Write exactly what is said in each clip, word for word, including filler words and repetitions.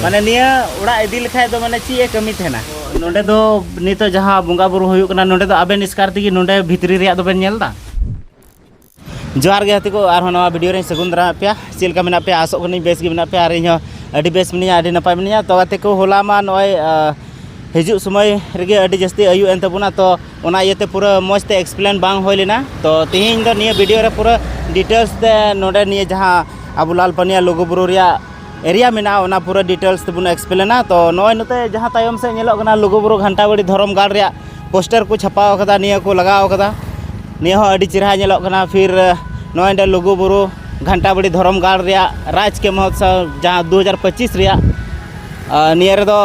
ᱢᱟᱱᱮ ᱱᱤᱭᱟᱹ ᱚᱲᱟᱜ ᱤᱫᱤ ᱞᱮᱠᱷᱟᱡ ᱫᱚ ᱢᱟᱱᱮ ᱪᱮᱫ ᱮ ᱠᱟᱹᱢᱤ ᱛᱟᱦᱮᱱᱟ? ᱱᱚᱰᱮ ᱫᱚ ᱱᱤᱛᱚᱜ ᱡᱟᱦᱟᱸ ᱵᱚᱸᱜᱟ ᱵᱩᱨᱩ ᱦᱩᱭᱩᱜ ᱠᱟᱱᱟ, ᱱᱚᱰᱮ ᱫᱚ ᱟᱵᱮᱱ ᱮᱥᱠᱟᱨ ᱛᱮᱜᱮ ᱱᱚᱰᱮ ᱵᱷᱤᱛᱨᱤ ᱨᱮᱭᱟᱜ ᱫᱚᱵᱮᱱ ᱧᱮᱞ ᱮᱫᱟ? ᱡᱚᱦᱟᱨ ᱜᱮ ᱜᱟᱛᱮ ᱠᱚ, ᱟᱨᱦᱚᱸ ᱱᱚᱣᱟ ᱵᱷᱤᱰᱤᱭᱳ ᱨᱮᱧ ᱥᱟᱹᱜᱩᱱ ᱫᱟᱨᱟᱢᱮᱫ ᱯᱮᱭᱟ᱾ ᱪᱮᱫ ᱞᱮᱠᱟ ᱢᱮᱱᱟᱜ ᱯᱮᱭᱟ? ᱟᱥᱚᱜ ᱠᱟᱹᱱᱟᱹᱧ ᱵᱮᱥ ᱜᱮ ᱢᱮᱱᱟᱜ ᱯᱮᱭᱟ, ᱟᱨ ᱤᱧ ᱦᱚᱸ ᱟᱹᱰᱤ ᱵᱮᱥ ᱢᱤᱱᱟᱹᱧᱟ, ᱟᱹᱰᱤ ᱱᱟᱯᱟᱭ ᱢᱤᱱᱟᱹᱧᱟ᱾ ᱛᱚ ᱜᱟᱛᱮ ᱠᱚ, ᱦᱚᱞᱟ ᱢᱟ ᱱᱚᱜᱼᱚᱭ, ᱟᱸ, ᱦᱤᱡᱩᱜ ᱥᱚᱢᱚᱭ ᱨᱮᱜᱮ ᱟᱹᱰᱤ ᱡᱟᱹᱥᱛᱤ ᱟᱹᱭᱩᱵ ᱮᱱ ᱛᱟᱵᱚᱱᱟ, ᱛᱚ ᱚᱱᱟ ᱤᱭᱟᱹᱛᱮ ᱯᱩᱨᱟᱹ ᱢᱚᱡᱽ ᱛᱮ ᱮᱠᱥᱯᱞᱮᱱ ᱵᱟᱝ ᱦᱩᱭ ᱞᱮᱱᱟ᱾ ᱛᱚ ᱛᱮᱦᱮᱧ ᱫᱚ ᱱᱤᱭᱟᱹ ᱵᱷᱤᱰᱤᱭᱳ ᱨᱮ ᱯᱩᱨᱟᱹ ᱰᱤᱴᱮᱞᱥ ᱛᱮ ᱱᱚᱰᱮ ᱱᱤᱭᱟᱹ ᱡᱟᱦᱟᱸ ᱟᱵᱚ ᱞᱟᱞᱯᱟᱹᱱᱤᱭᱟ ᱞᱩᱜᱩᱵᱩᱨᱩ ᱨᱮᱭᱟᱜ ᱮᱨᱤᱭᱟ ᱢᱮᱱᱟᱜᱼᱟ, ᱚᱱᱟ ᱯᱩᱨᱟᱹ ᱰᱤᱴᱮᱞᱥ ᱛᱮᱵᱚᱱ ᱮᱠᱥᱯᱞᱮᱱᱟ᱾ ᱛᱚ ᱱᱚᱜᱼᱚᱭ ᱱᱚᱛᱮ ᱡᱟᱦᱟᱸ ᱛᱟᱭᱚᱢ ᱥᱮᱫ ᱧᱮᱞᱚᱜ ᱠᱟᱱᱟ ᱞᱩᱜᱩᱵᱩᱨᱩ ᱜᱷᱟᱱᱴᱟᱵᱟᱲᱤ ᱫᱷᱚᱨᱚᱢ ᱜᱟᱲ ᱨᱮᱭᱟᱜ ᱯᱳᱥᱴᱟᱨ ᱠᱚ ᱪᱷᱟᱯᱟᱣ ᱠᱟᱫᱟ, ᱱᱤᱭᱟᱹ ᱠᱚ ᱞᱟᱜᱟᱣ ᱠᱟᱫᱟ, ᱱᱤᱭᱟᱹ ᱦᱚᱸ ᱟᱹᱰᱤ ᱪᱮᱦᱨᱟ ᱧᱮᱞᱚᱜ ᱠᱟᱱᱟ᱾ ᱯᱷᱤᱨ, ᱟᱸ, ᱱᱚᱜᱼᱚᱭ ᱱᱚᱰᱮ ᱞᱩᱜᱩᱵᱩᱨᱩ ᱜᱷᱟᱱᱴᱟᱵᱟᱲᱤ ᱫᱷᱚᱨᱚᱢ ᱜᱟᱲ ᱨᱮᱭᱟᱜ ᱨᱟᱡᱽᱠᱤᱭᱟᱹ ᱢᱚᱦᱳᱛᱥᱚᱵᱽ, ᱡᱟᱦᱟᱸ ᱫᱩ ᱦᱟᱡᱟᱨ ᱯᱚᱸᱪᱤᱥ ᱨᱮᱭᱟᱜ, ᱟᱸ, ᱱᱤᱭᱟᱹ ᱨᱮᱫᱚ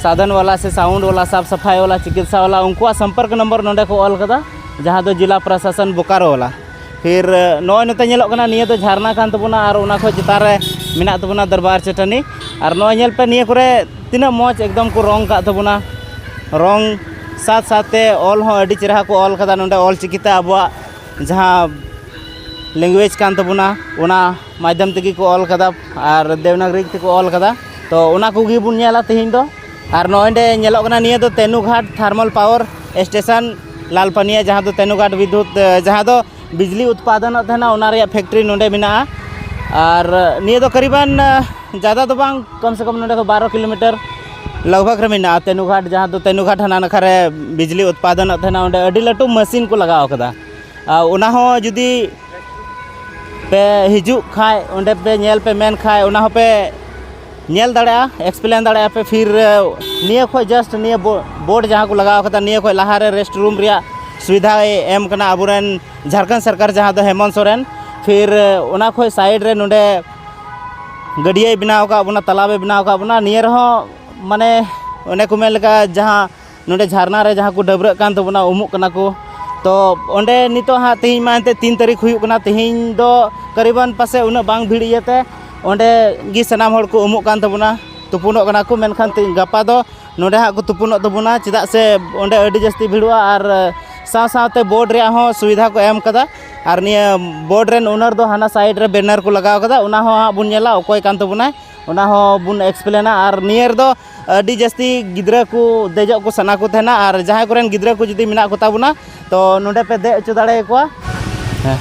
ᱥᱟᱫᱷᱚᱱ ᱣᱟᱞᱟ ᱥᱮ ᱥᱟᱣᱩᱱᱰ ᱣᱟᱞᱟ, ᱥᱟᱯᱷ ᱥᱟᱯᱷᱟᱭ ᱣᱟᱞᱟ, ᱪᱤᱠᱤᱛᱥᱟ ᱣᱟᱞᱟ, ᱩᱱᱠᱩᱣᱟᱜ ᱥᱚᱢᱯᱚᱨᱠ ᱱᱚᱢᱵᱚᱨ ᱱᱚᱰᱮ ᱠᱚ ᱚᱞ ᱠᱟᱫᱟ, ᱡᱟᱦᱟᱸ ᱫᱚ ᱡᱮᱞᱟ ᱯᱨᱚᱥᱟᱥᱚᱱ ᱵᱳᱠᱟᱨᱳ ᱣᱟᱞᱟ᱾ ᱯᱷᱤᱨ, ᱟᱸ, ᱱᱚᱜᱼᱚᱭ ᱱᱚᱛᱮ ᱧᱮᱞᱚᱜ ᱠᱟᱱᱟ, ᱱᱤᱭᱟᱹ ᱫᱚ ᱡᱷᱟᱨᱱᱟ ᱠᱟᱱ ᱛᱟᱵᱚᱱᱟ ᱟᱨ ᱚᱱᱟ ᱠᱷᱚᱡ ᱪᱮᱛᱟᱱ ᱨᱮ ᱢᱮᱱᱟᱜ ᱛᱟᱵᱚᱱᱟ ᱫᱚᱨᱵᱟᱨ ᱪᱟᱹᱴᱟᱹᱱᱤ᱾ ᱟᱨ ᱱᱚᱜᱼᱚᱭ ᱧᱮᱞ ᱯᱮ, ᱱᱤᱭᱟᱹ ᱠᱚᱨᱮ ᱛᱤᱱᱟᱹᱜ ᱢᱚᱡᱽ ᱮᱠᱫᱚᱢ ᱠᱚ ᱨᱚᱝ ᱠᱟᱜ ᱛᱟᱵᱚᱱᱟ᱾ ᱨᱚᱝ ᱥᱟᱛ ᱥᱟᱛ ᱛᱮ ᱚᱞ ᱦᱚᱸ ᱟᱹᱰᱤ ᱪᱮᱦᱨᱟ ᱠᱚ ᱚᱞ ᱠᱟᱫᱟ ᱱᱚᱰᱮ ᱚᱞ ᱪᱤᱠᱤ ᱛᱮ ᱟᱵᱚᱣᱟᱜ ᱡᱟᱦᱟᱸ ᱞᱮᱝᱜᱩᱭᱮᱡᱽ ᱠᱟᱱ ᱛᱟᱵᱚᱱᱟ, ᱚᱱᱟ ᱢᱟᱫᱽᱫᱷᱚᱢ ᱛᱮᱜᱮ ᱠᱚ ᱚᱞ ᱠᱟᱫᱟ ᱟᱨ ᱫᱮᱵᱽᱱᱟᱜᱽᱨᱤ ᱛᱮᱠᱚ ᱚᱞ ᱠᱟᱫᱟ᱾ ᱛᱚ ᱚᱱᱟ ᱠᱚᱜᱮ ᱵᱚᱱ ᱧᱮᱞᱟ ᱛᱮᱦᱮᱧ ᱫᱚ᱾ ᱟᱨ ᱱᱚᱜᱼᱚᱭ ᱱᱚᱰᱮ ᱧᱮᱞᱚᱜ ᱠᱟᱱᱟ, ᱱᱤᱭᱟᱹ ᱫᱚ ᱛᱮᱱᱩᱜᱷᱟᱴ ᱛᱷᱟᱨᱢᱟᱞ ᱯᱟᱣᱟᱨ ᱥᱴᱮᱥᱚᱱ ᱞᱟᱞᱯᱟᱱᱤᱭᱟ, ᱡᱟᱦᱟᱸ ᱫᱚ ᱛᱮᱱᱩᱜᱷᱟᱴ ᱵᱤᱫᱽᱭᱩᱛ, ᱡᱟᱦᱟᱸ ᱫᱚ ᱵᱤᱡᱽᱞᱤ ᱩᱛᱯᱟᱫᱚᱱᱚᱜ ᱛᱟᱦᱮᱱᱟ, ᱚᱱᱟ ᱨᱮᱭᱟᱜ ᱯᱷᱮᱠᱴᱨᱤ ᱱᱚᱰᱮ ᱢᱮᱱᱟᱜᱼᱟ᱾ ᱟᱨ ᱱᱤᱭᱟᱹ ᱫᱚ ᱠᱟᱨᱤᱵᱟᱱ, ᱟᱸ, ᱡᱟᱫᱟ ᱫᱚ ᱵᱟᱝ, ᱠᱚᱢ ᱥᱮ ᱠᱚᱢ ᱱᱚᱰᱮ ᱠᱷᱚᱱ ᱵᱟᱨᱚ ᱠᱤᱞᱳᱢᱤᱴᱟᱨ ᱞᱟᱜᱽ ᱵᱷᱟᱜᱽ ᱨᱮ ᱢᱮᱱᱟᱜᱼᱟ᱾ ᱛᱮᱱᱩᱜᱷᱟᱴ, ᱡᱟᱦᱟᱸ ᱫᱚ ᱛᱮᱱᱩᱜᱷᱟᱴ ᱦᱟᱱᱟ ᱱᱟᱠᱷᱟ ᱨᱮ ᱵᱤᱡᱽᱞᱤ ᱩᱛᱯᱟᱫᱚᱱᱚᱜ ᱛᱟᱦᱮᱱᱟ, ᱚᱸᱰᱮ ᱟᱹᱰᱤ ᱞᱟᱹᱴᱩ ᱢᱮᱥᱤᱱ ᱠᱚ ᱞᱟᱜᱟᱣ ᱠᱟᱫᱟ᱾ ᱟᱨ ᱚᱱᱟ ᱦᱚᱸ ᱡᱩᱫᱤ ᱯᱮ ᱦᱤᱡᱩᱜ ᱠᱷᱟᱡ, ᱚᱸᱰᱮ ᱯᱮ ᱧᱮᱞ ᱯᱮ ᱢᱮᱱ ᱠᱷᱟᱡ, ᱚᱱᱟ ᱦᱚᱸᱯᱮ ᱧᱮᱞ ᱫᱟᱲᱮᱭᱟᱜᱼᱟ, ᱮᱠᱥᱯᱞᱮᱱ ᱫᱟᱲᱮᱭᱟᱜᱼᱟ ᱯᱮ᱾ ᱯᱷᱤᱨ, ᱱᱤᱭᱟᱹ ᱠᱷᱚᱡ ᱡᱟᱥᱴ ᱱᱤᱭᱟᱹ ᱵᱳ-, ᱵᱳᱨᱰ ᱡᱟᱦᱟᱸ ᱠᱚ ᱞᱟᱜᱟᱣ ᱠᱟᱫᱟ, ᱱᱤᱭᱟᱹ ᱠᱷᱚᱡ ᱞᱟᱦᱟᱨᱮ ᱨᱮᱥᱴ ᱨᱩᱢ ᱨᱮᱭᱟᱜ ᱥᱩᱵᱤᱫᱷᱟᱭ ᱮᱢ ᱠᱟᱱᱟ ᱟᱵᱚᱨᱮᱱ ᱡᱷᱟᱲᱠᱷᱚᱸᱰ ᱥᱚᱨᱠᱟᱨ, ᱡᱟᱦᱟᱸ ᱫᱚ ᱦᱮᱢᱚᱱᱛ ᱥᱚᱨᱮᱱ᱾ ᱯᱷᱤᱨ, ᱚᱱᱟ ᱠᱷᱚᱡ ᱥᱟᱭᱤᱰ ᱨᱮ ᱱᱚᱰᱮ ᱜᱟᱹᱰᱭᱟᱹᱭ ᱵᱮᱱᱟᱣ ᱟᱠᱟᱫ ᱵᱚᱱᱟ, ᱛᱟᱞᱟᱵᱮ ᱵᱮᱱᱟᱣ ᱟᱠᱟᱫ ᱵᱚᱱᱟ᱾ ᱱᱤᱭᱟᱹ ᱨᱮᱦᱚᱸ ᱢᱟᱱᱮ ᱚᱱᱮ ᱠᱚ ᱢᱮᱱ ᱞᱮᱠᱟ, ᱡᱟᱦᱟᱸ ᱱᱚᱰᱮ ᱡᱷᱟᱨᱱᱟ ᱨᱮ ᱡᱟᱦᱟᱸ ᱠᱚ ᱰᱟᱹᱵᱽᱨᱟᱹᱜ ᱠᱟᱱ ᱛᱟᱵᱚᱱᱟ, ᱩᱢᱩᱜ ᱠᱟᱱᱟ ᱠᱚ, ᱛᱚ ᱚᱸᱰᱮ ᱱᱤᱛᱚᱜ ᱦᱟᱸᱜ ᱛᱮᱦᱮᱧ ᱢᱟ ᱮᱱᱛᱮᱫ ᱛᱤᱱ ᱛᱟᱹᱨᱤᱠᱷ ᱦᱩᱭᱩᱜ ᱠᱟᱱᱟ, ᱛᱮᱦᱮᱧ ᱫᱚ ᱠᱟᱨᱤᱵᱟᱱ ᱯᱟᱥᱮᱡ ᱩᱱᱟᱹᱜ ᱵᱟᱝ ᱵᱷᱤᱲ ᱤᱭᱟᱹᱛᱮ ᱚᱸᱰᱮ ᱜᱮ ᱥᱟᱱᱟᱢ ᱦᱚᱲ ᱠᱚ ᱩᱢᱩᱜ ᱠᱟᱱ ᱛᱟᱵᱚᱱᱟ, ᱛᱩᱯᱩᱱᱚᱜ ᱠᱟᱱᱟ ᱠᱚ᱾ ᱢᱮᱱᱠᱷᱟᱱ ᱛᱮᱦᱮᱧ, ᱜᱟᱯᱟ ᱫᱚ ᱱᱚᱰᱮ ᱦᱟᱸᱜ ᱠᱚ ᱛᱩᱯᱩᱱᱚᱜ ᱛᱟᱵᱚᱱᱟ, ᱪᱮᱫᱟᱜ ᱥᱮ ᱚᱸᱰᱮ ᱟᱹᱰᱤ ᱡᱟᱹᱥᱛᱤ ᱵᱷᱤᱲᱚᱜᱼᱟ᱾ ᱟᱨ ᱥᱟᱶ ᱥᱟᱶᱛᱮ ᱵᱳᱨᱰ ᱨᱮᱭᱟᱜ ᱦᱚᱸ ᱥᱩᱵᱤᱫᱷᱟ ᱠᱚ ᱮᱢ ᱠᱟᱫᱟ᱾ ᱟᱨ ᱱᱤᱭᱟᱹ ᱵᱳᱨᱰ ᱨᱮᱱ ᱳᱱᱟᱨ ᱫᱚ ᱦᱟᱱᱟ ᱥᱟᱭᱤᱰ ᱨᱮ ᱵᱮᱱᱟᱨ ᱠᱚ ᱞᱟᱜᱟᱣ ᱠᱟᱫᱟ, ᱚᱱᱟ ᱦᱚᱸ ᱦᱟᱸᱜ ᱵᱚᱱ ᱧᱮᱞᱟ ᱚᱠᱚᱭ ᱠᱟᱱ ᱛᱟᱵᱚᱱᱟᱭ᱾ ᱚᱱᱟ ᱦᱚᱸ ᱵᱚᱱ ᱮᱠᱥᱯᱞᱮᱱᱟ᱾ ᱟᱨ ᱱᱤᱭᱟᱹ ᱨᱮᱫᱚ ᱟᱹᱰᱤ ᱡᱟᱹᱥᱛᱤ ᱜᱤᱫᱽᱨᱟᱹ ᱠᱚ ᱫᱮᱡᱚᱜ ᱠᱚ ᱥᱟᱱᱟ ᱠᱚ ᱛᱟᱦᱮᱱᱟ, ᱟᱨ ᱡᱟᱦᱟᱸᱭ ᱠᱚᱨᱮᱱ ᱜᱤᱫᱽᱨᱟᱹ ᱠᱚ ᱡᱩᱫᱤ ᱢᱮᱱᱟᱜ ᱠᱚ ᱛᱟᱵᱚᱱᱟ, ᱛᱚ ᱱᱚᱰᱮ ᱯᱮ ᱫᱮᱡ ᱦᱚᱪᱚ ᱫᱟᱲᱮᱭᱟᱠᱚᱣᱟ᱾ ᱦᱮᱸ,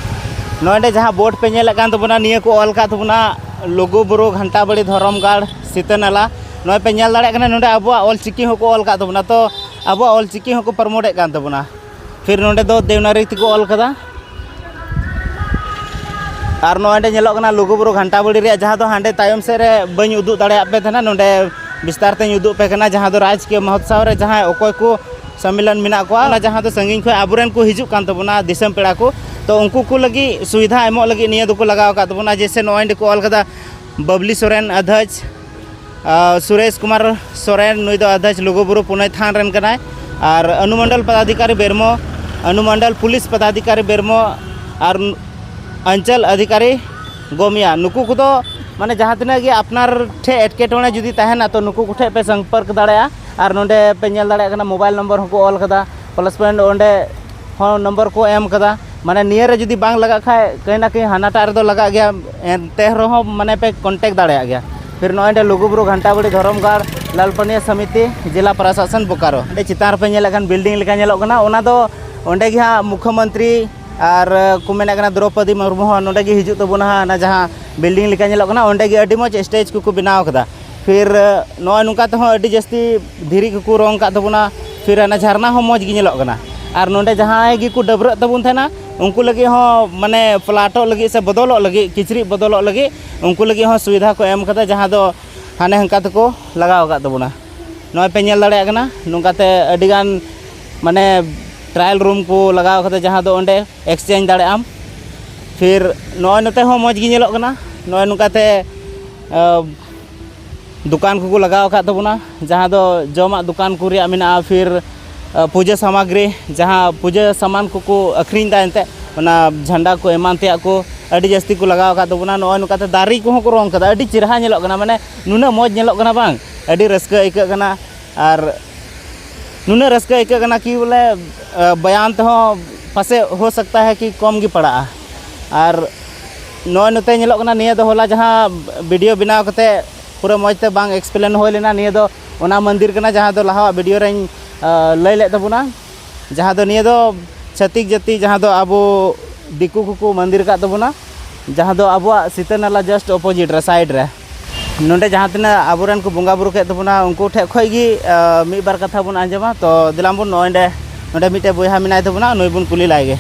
ᱱᱚᱰᱮ ᱡᱟᱦᱟᱸ ᱵᱳᱨᱰ ᱯᱮ ᱧᱮᱞᱮᱫ ᱠᱟᱱ ᱛᱟᱵᱚᱱᱟ, ᱱᱤᱭᱟᱹ ᱠᱚ ᱚᱞ ᱠᱟᱜ ᱛᱟᱵᱚᱱᱟ ᱞᱩᱜᱩ ᱵᱩᱨᱩ ᱜᱷᱟᱱᱴᱟ ᱵᱟᱲᱤ ᱫᱷᱚᱨᱚᱢ ᱜᱟᱲ ᱥᱤᱛᱟᱹ ᱱᱟᱞᱟ᱾ ᱱᱚᱜᱼᱚᱭ ᱯᱮ ᱧᱮᱞ ᱫᱟᱲᱮᱭᱟᱜ ᱠᱟᱱᱟ, ᱱᱚᱰᱮ ᱟᱵᱚᱣᱟᱜ ᱚᱞ ᱪᱤᱠᱤ ᱦᱚᱸᱠᱚ ᱚᱞ ᱠᱟᱜ ᱛᱟᱵᱚᱱᱟ᱾ ᱛᱚ ᱟᱵᱚᱣᱟᱜ ᱚᱞ ᱪᱤᱠᱤ ᱦᱚᱸᱠᱚ ᱯᱨᱚᱢᱳᱴᱮᱫ ᱠᱟᱱ ᱛᱟᱵᱚᱱᱟ᱾ ᱯᱷᱤᱨ ᱱᱚᱰᱮ ᱫᱚ ᱫᱮᱣᱱᱟᱜᱚᱨᱤ ᱛᱮᱠᱚ ᱚᱞ ᱠᱟᱫᱟ᱾ ᱟᱨ ᱱᱚᱜᱼᱚᱭ ᱱᱚᱰᱮ ᱧᱮᱞᱚᱜ ᱠᱟᱱᱟ ᱞᱩᱜᱩ ᱵᱩᱨᱩ ᱜᱷᱟᱱᱴᱟ ᱵᱟᱲᱤ ᱨᱮᱭᱟᱜ, ᱡᱟᱦᱟᱸ ᱫᱚ ᱦᱟᱸᱰᱮ ᱛᱟᱭᱚᱢ ᱥᱮᱫ ᱨᱮ ᱵᱟᱹᱧ ᱩᱫᱩᱜ ᱫᱟᱲᱮᱭᱟᱜ ᱯᱮ ᱛᱟᱦᱮᱱᱟ, ᱱᱚᱰᱮ ᱵᱤᱥᱛᱟᱨ ᱛᱮᱧ ᱩᱫᱩᱜ ᱯᱮ ᱠᱟᱱᱟ, ᱡᱟᱦᱟᱸ ᱫᱚ ᱨᱟᱡᱽᱠᱤᱭᱟᱹ ᱢᱚᱦᱳᱛᱥᱚᱵ ᱨᱮ ᱡᱟᱦᱟᱸᱭ ᱚᱠᱚᱭ ᱠᱚ ᱥᱚᱢᱢᱮᱞᱚᱱ ᱢᱮᱱᱟᱜ ᱠᱚᱣᱟ, ᱚᱱᱟ ᱡᱟᱦᱟᱸ ᱫᱚ ᱥᱟᱺᱜᱤᱧ ᱠᱷᱚᱱ ᱟᱵᱚᱨᱮᱱ ᱠᱚ ᱦᱤᱡᱩᱜ ᱠᱟᱱ ᱛᱟᱵᱚᱱᱟ, ᱫᱤᱥᱚᱢ ᱯᱮᱲᱟ ᱠᱚ, ᱛᱚ ᱩᱱᱠᱩ ᱠᱚ ᱞᱟᱹᱜᱤᱫ ᱥᱩᱵᱤᱫᱷᱟ ᱮᱢᱚᱜ ᱞᱟᱹᱜᱤᱫ ᱱᱤᱭᱟᱹ ᱫᱚᱠᱚ ᱞᱟᱜᱟᱣ ᱟᱠᱟᱫ ᱛᱟᱵᱚᱱᱟ᱾ ᱡᱮᱭᱥᱮ ᱱᱚᱜᱼᱚᱭ ᱱᱚᱸᱰᱮ ᱠᱚ ᱚᱞ ᱠᱟᱫᱟ, ᱵᱟᱵᱽᱞᱤ ᱥᱚᱨᱮᱱ ᱟᱫᱷᱟᱡᱽ, ᱟᱨ ᱥᱩᱨᱮᱥ ᱠᱩᱢᱟᱨ ᱥᱚᱨᱮᱱ, ᱱᱩᱭ ᱫᱚ ᱟᱫᱷᱟᱡᱽ ᱞᱩᱜᱩᱵᱩᱨᱩ ᱯᱩᱱᱟᱹᱭ ᱛᱷᱟᱱ ᱨᱮᱱ ᱠᱟᱱᱟᱭ᱾ ᱟᱨ ᱚᱱᱩᱢᱚᱱᱰᱚᱞ ᱯᱚᱫᱟᱫᱷᱤᱠᱟᱨᱤ ᱵᱮᱨᱢᱚ, ᱚᱱᱩᱢᱚᱱᱰᱚᱞ ᱯᱩᱞᱤᱥ ᱯᱚᱫᱟᱫᱷᱤᱠᱟᱨᱤ ᱵᱮᱨᱢᱚ, ᱟᱨ ᱚᱧᱪᱚᱞ ᱚᱫᱷᱤᱠᱟᱨᱤ ᱜᱚᱢᱤᱭᱟ, ᱱᱩᱠᱩ ᱠᱚᱫᱚ ᱢᱟᱱᱮ ᱡᱟᱦᱟᱸ ᱛᱤᱱᱟᱹᱜ ᱜᱮ ᱟᱯᱱᱟᱨ ᱴᱷᱮᱱ ᱮᱴᱠᱮᱴᱚᱬᱮ ᱡᱩᱫᱤ ᱛᱟᱦᱮᱱᱟ, ᱛᱚ ᱱᱩᱠᱩ ᱠᱚᱴᱷᱮᱱ ᱯᱮ ᱥᱚᱢᱯᱚᱨᱠ ᱫᱟᱲᱮᱭᱟᱜᱼᱟ᱾ ᱟᱨ ᱱᱚᱰᱮ ᱯᱮ ᱧᱮᱞ ᱫᱟᱲᱮᱭᱟᱜ ᱠᱟᱱᱟ, ᱢᱳᱵᱟᱭᱤᱞ ᱱᱚᱢᱵᱚᱨ ᱦᱚᱸᱠᱚ ᱚᱞ ᱠᱟᱫᱟ, ᱯᱞᱟᱥ ᱯᱚᱭᱮᱱᱴ ᱚᱸᱰᱮ ᱦᱚᱸ ᱱᱚᱢᱵᱚᱨ ᱠᱚ ᱮᱢ ᱠᱟᱫᱟ᱾ ᱢᱟᱱᱮ ᱱᱤᱭᱟᱹ ᱨᱮ ᱡᱩᱫᱤ ᱵᱟᱝ ᱞᱟᱜᱟᱜ ᱠᱷᱟᱡ, ᱠᱟᱹᱦᱤ ᱱᱟ ᱠᱟᱹᱦᱤ ᱦᱟᱱᱟᱴᱟᱜ ᱨᱮᱫᱚ ᱞᱟᱜᱟᱜ ᱜᱮᱭᱟ, ᱮᱱᱛᱮ ᱨᱮᱦᱚᱸ ᱢᱟᱱᱮ ᱯᱮ ᱠᱚᱱᱴᱮᱠᱴ ᱫᱟᱲᱮᱭᱟᱜ ᱜᱮᱭᱟ᱾ ᱯᱷᱤᱨ ᱱᱚᱜᱼᱚᱭ ᱱᱚᱰᱮ ᱞᱩᱜᱩᱵᱩᱨᱩ ᱜᱷᱟᱱᱴᱟ ᱵᱟᱲᱤ ᱫᱷᱚᱨᱚᱢ ᱜᱟᱲ ᱞᱟᱞᱯᱟᱹᱱᱤᱭᱟᱹ ᱥᱚᱢᱤᱛᱤ, ᱡᱮᱞᱟ ᱯᱨᱚᱥᱟᱥᱚᱱ ᱵᱳᱠᱟᱨᱳ᱾ ᱚᱸᱰᱮ ᱪᱮᱛᱟᱱ ᱨᱮᱯᱮ ᱧᱮᱞᱮᱫ ᱠᱟᱱ ᱵᱤᱞᱰᱤᱝ ᱞᱮᱠᱟ ᱧᱮᱞᱚᱜ ᱠᱟᱱᱟ, ᱚᱱᱟ ᱫᱚ ᱚᱸᱰᱮ ᱜᱮ ᱦᱟᱸᱜ ᱢᱩᱠᱷᱭᱚᱢᱚᱱᱛᱨᱤ ᱟᱨ ᱠᱚ ᱢᱮᱱᱮᱫ ᱠᱟᱱᱟ ᱫᱨᱚᱣᱯᱚᱫᱤ ᱢᱩᱨᱢᱩ ᱦᱚᱸ ᱱᱚᱸᱰᱮ ᱜᱮ ᱦᱤᱡᱩᱜ ᱛᱟᱵᱚᱱᱟ ᱦᱟᱸᱜ, ᱚᱱᱟ ᱡᱟᱦᱟᱸ ᱵᱤᱞᱰᱤᱝ ᱞᱮᱠᱟ ᱧᱮᱞᱚᱜ ᱠᱟᱱᱟ, ᱚᱸᱰᱮ ᱜᱮ ᱟᱹᱰᱤ ᱢᱚᱡᱽ ᱥᱴᱮᱡᱽ ᱠᱚᱠᱚ ᱵᱮᱱᱟᱣ ᱠᱟᱫᱟ᱾ ᱯᱷᱤᱨ ᱱᱚᱜᱼᱚᱭ ᱱᱚᱝᱠᱟ ᱛᱮᱦᱚᱸ ᱟᱹᱰᱤ ᱡᱟᱹᱥᱛᱤ ᱫᱷᱤᱨᱤ ᱠᱚᱠᱚ ᱨᱚᱝ ᱠᱟᱜ ᱛᱟᱵᱚᱱᱟ᱾ ᱯᱷᱤᱨ ᱚᱱᱟ ᱡᱷᱟᱨᱱᱟ ᱦᱚᱸ ᱢᱚᱡᱽ ᱜᱮ ᱧᱮᱞᱚᱜ ᱠᱟᱱᱟ᱾ ᱟᱨ ᱱᱚᱸᱰᱮ ᱡᱟᱦᱟᱸᱭ ᱜᱮᱠᱚ ᱰᱟᱹᱵᱽᱨᱟᱹᱜ ᱛᱟᱵᱚᱱ ᱛᱟᱦᱮᱱᱟ, ᱩᱱᱠᱩ ᱞᱟᱹᱜᱤᱫ ᱦᱚᱸ ᱢᱟᱱᱮ ᱯᱟᱞᱟᱴᱚᱜ ᱞᱟᱹᱜᱤᱫ ᱥᱮ ᱵᱚᱫᱚᱞᱚᱜ ᱞᱟᱹᱜᱤᱫ, ᱠᱤᱪᱨᱤᱡ ᱵᱚᱫᱚᱞᱚᱜ ᱞᱟᱹᱜᱤᱫ ᱩᱱᱠᱩ ᱞᱟᱹᱜᱤᱫ ᱦᱚᱸ ᱥᱩᱵᱤᱫᱷᱟ ᱠᱚ ᱮᱢ ᱠᱟᱫᱟ, ᱡᱟᱦᱟᱸ ᱫᱚ ᱦᱟᱱᱮ ᱦᱟᱱᱠᱟ ᱛᱮᱠᱚ ᱞᱟᱜᱟᱣ ᱟᱠᱟᱫ ᱛᱟᱵᱚᱱᱟ᱾ ᱱᱚᱜᱼᱚᱭ ᱯᱮ ᱧᱮᱞ ᱫᱟᱲᱮᱭᱟᱜ ᱠᱟᱱᱟ, ᱱᱚᱝᱠᱟᱛᱮ ᱟᱹᱰᱤᱜᱟᱱ ᱢᱟᱱᱮ ᱴᱨᱟᱭᱟᱞ ᱨᱩᱢ ᱠᱚ ᱞᱟᱜᱟᱣ ᱠᱟᱫᱟ, ᱡᱟᱦᱟᱸ ᱫᱚ ᱚᱸᱰᱮ ᱮᱠᱥᱪᱮᱧᱡᱽ ᱫᱟᱲᱮᱭᱟᱜ ᱟᱢ᱾ ᱯᱷᱤᱨ ᱱᱚᱜᱼᱚᱭ ᱱᱚᱛᱮ ᱦᱚᱸ ᱢᱚᱡᱽ ᱜᱮ ᱧᱮᱞᱚᱜ ᱠᱟᱱᱟ᱾ ᱱᱚᱜᱼᱚᱭ ᱱᱚᱝᱠᱟᱛᱮ, ᱟᱸ, ᱫᱚᱠᱟᱱ ᱠᱚᱠᱚ ᱞᱟᱜᱟᱣ ᱟᱠᱟᱫ ᱛᱟᱵᱚᱱᱟ, ᱡᱟᱦᱟᱸ ᱫᱚ ᱡᱚᱢᱟᱜ ᱫᱚᱠᱟᱱ ᱠᱚ ᱨᱮᱭᱟᱜ ᱢᱮᱱᱟᱜᱼᱟ, ᱯᱷᱤᱨ, ᱟᱸ, ᱯᱩᱡᱟᱹ ᱥᱟᱢᱟᱜᱨᱤ, ᱡᱟᱦᱟᱸ ᱯᱩᱡᱟᱹ ᱥᱟᱢᱟᱱ ᱠᱚᱠᱚ ᱟᱹᱠᱷᱨᱤᱧ ᱮᱫᱟ ᱮᱱᱛᱮᱫ, ᱚᱱᱟ ᱡᱷᱟᱱᱰᱟ ᱠᱚ ᱮᱢᱟᱱ ᱛᱮᱭᱟᱜ ᱠᱚ ᱟᱹᱰᱤ ᱡᱟᱹᱥᱛᱤ ᱠᱚ ᱞᱟᱜᱟᱣ ᱟᱠᱟᱫ ᱛᱟᱵᱚᱱᱟ᱾ ᱱᱚᱜᱼᱚᱭ ᱱᱚᱝᱠᱟᱛᱮ ᱫᱟᱨᱮ ᱠᱚᱦᱚᱸ ᱠᱚ ᱨᱚᱝ ᱠᱟᱫᱟ, ᱟᱹᱰᱤ ᱪᱮᱦᱨᱟ ᱧᱮᱞᱚᱜ ᱠᱟᱱᱟ, ᱢᱟᱱᱮ ᱱᱩᱱᱟᱹᱜ ᱢᱚᱡᱽ ᱧᱮᱞᱚᱜ ᱠᱟᱱᱟ ᱵᱟᱝ, ᱟᱹᱰᱤ ᱨᱟᱹᱥᱠᱟᱹ ᱟᱹᱭᱠᱟᱹᱜ ᱠᱟᱱᱟ᱾ ᱟᱨ ᱱᱩᱱᱟᱹᱜ ᱨᱟᱹᱥᱠᱟᱹ ᱟᱹᱭᱠᱟᱹᱜ ᱠᱟᱱᱟ ᱠᱤ ᱵᱚᱞᱮ, ᱟᱸ, ᱵᱟᱭᱟᱱ ᱛᱮᱦᱚᱸ ᱯᱟᱥᱮᱡ ᱦᱳ ᱥᱟᱠᱛᱟ ᱦᱮ ᱠᱤ ᱠᱚᱢ ᱜᱮ ᱯᱟᱲᱟᱜᱼᱟ᱾ ᱟᱨ ᱱᱚᱜᱼᱚᱭ ᱱᱚᱛᱮ ᱧᱮᱞᱚᱜ ᱠᱟᱱᱟ, ᱱᱤᱭᱟᱹ ᱫᱚ ᱦᱚᱞᱟ ᱡᱟᱦᱟᱸ ᱵᱷᱤᱰᱤᱭᱳ ᱵᱮᱱᱟᱣ ᱠᱟᱛᱮ ᱯᱩᱨᱟᱹ ᱢᱚᱡᱽ ᱛᱮ ᱵᱟᱝ ᱮᱠᱥᱯᱞᱮᱱ ᱦᱩᱭ ᱞᱮᱱᱟ, ᱱᱤᱭᱟᱹ ᱫᱚ ᱚᱱᱟ ᱢᱚᱱᱫᱤᱨ ᱠᱟᱱᱟ ᱡᱟᱦᱟᱸ ᱫᱚ ᱞᱟᱦᱟᱣᱟᱜ ᱵᱷᱤᱰᱤᱭᱳ ᱨᱮᱧ, ᱟ, ᱞᱟᱹᱭ ᱞᱮᱫ ᱛᱟᱵᱚᱱᱟ, ᱡᱟᱦᱟᱸ ᱫᱚ ᱱᱤᱭᱟᱹ ᱫᱚ ᱪᱷᱟᱹᱛᱤᱠ ᱡᱟᱹᱛᱤ, ᱡᱟᱦᱟᱸ ᱫᱚ ᱟᱵᱚ ᱫᱤᱠᱩ ᱠᱚᱠᱚ ᱢᱚᱱᱫᱤᱨ ᱟᱠᱟᱫ ᱛᱟᱵᱚᱱᱟ, ᱡᱟᱦᱟᱸ ᱫᱚ ᱟᱵᱚᱣᱟᱜ ᱥᱤᱛᱟᱹ ᱱᱟᱞᱟ just opposite ᱨᱮ, side ᱨᱮ᱾ ᱱᱚᱰᱮ ᱡᱟᱦᱟᱸ ᱛᱤᱱᱟᱹᱜ ᱟᱵᱚᱨᱮᱱ ᱠᱚ ᱵᱚᱸᱜᱟ ᱵᱩᱨᱩ ᱠᱮᱫ ᱛᱟᱵᱚᱱᱟ, ᱩᱱᱠᱩ ᱴᱷᱮᱱ ᱠᱷᱚᱡ ᱜᱮ, ᱟ, ᱢᱤᱫ ᱵᱟᱨ ᱠᱟᱛᱷᱟ ᱵᱚᱱ ᱟᱸᱡᱚᱢᱟ᱾ ᱛᱚ ᱫᱮᱞᱟ ᱵᱚᱱ, ᱱᱚᱜᱼᱚᱭ ᱱᱚᱰᱮ, ᱱᱚᱰᱮ ᱢᱤᱫᱴᱮᱡ ᱵᱚᱭᱦᱟ ᱢᱮᱱᱟᱭ ᱛᱟᱵᱚᱱᱟ, ᱱᱩᱭ ᱵᱚᱱ ᱠᱩᱞᱤ ᱞᱟᱭ ᱜᱮ᱾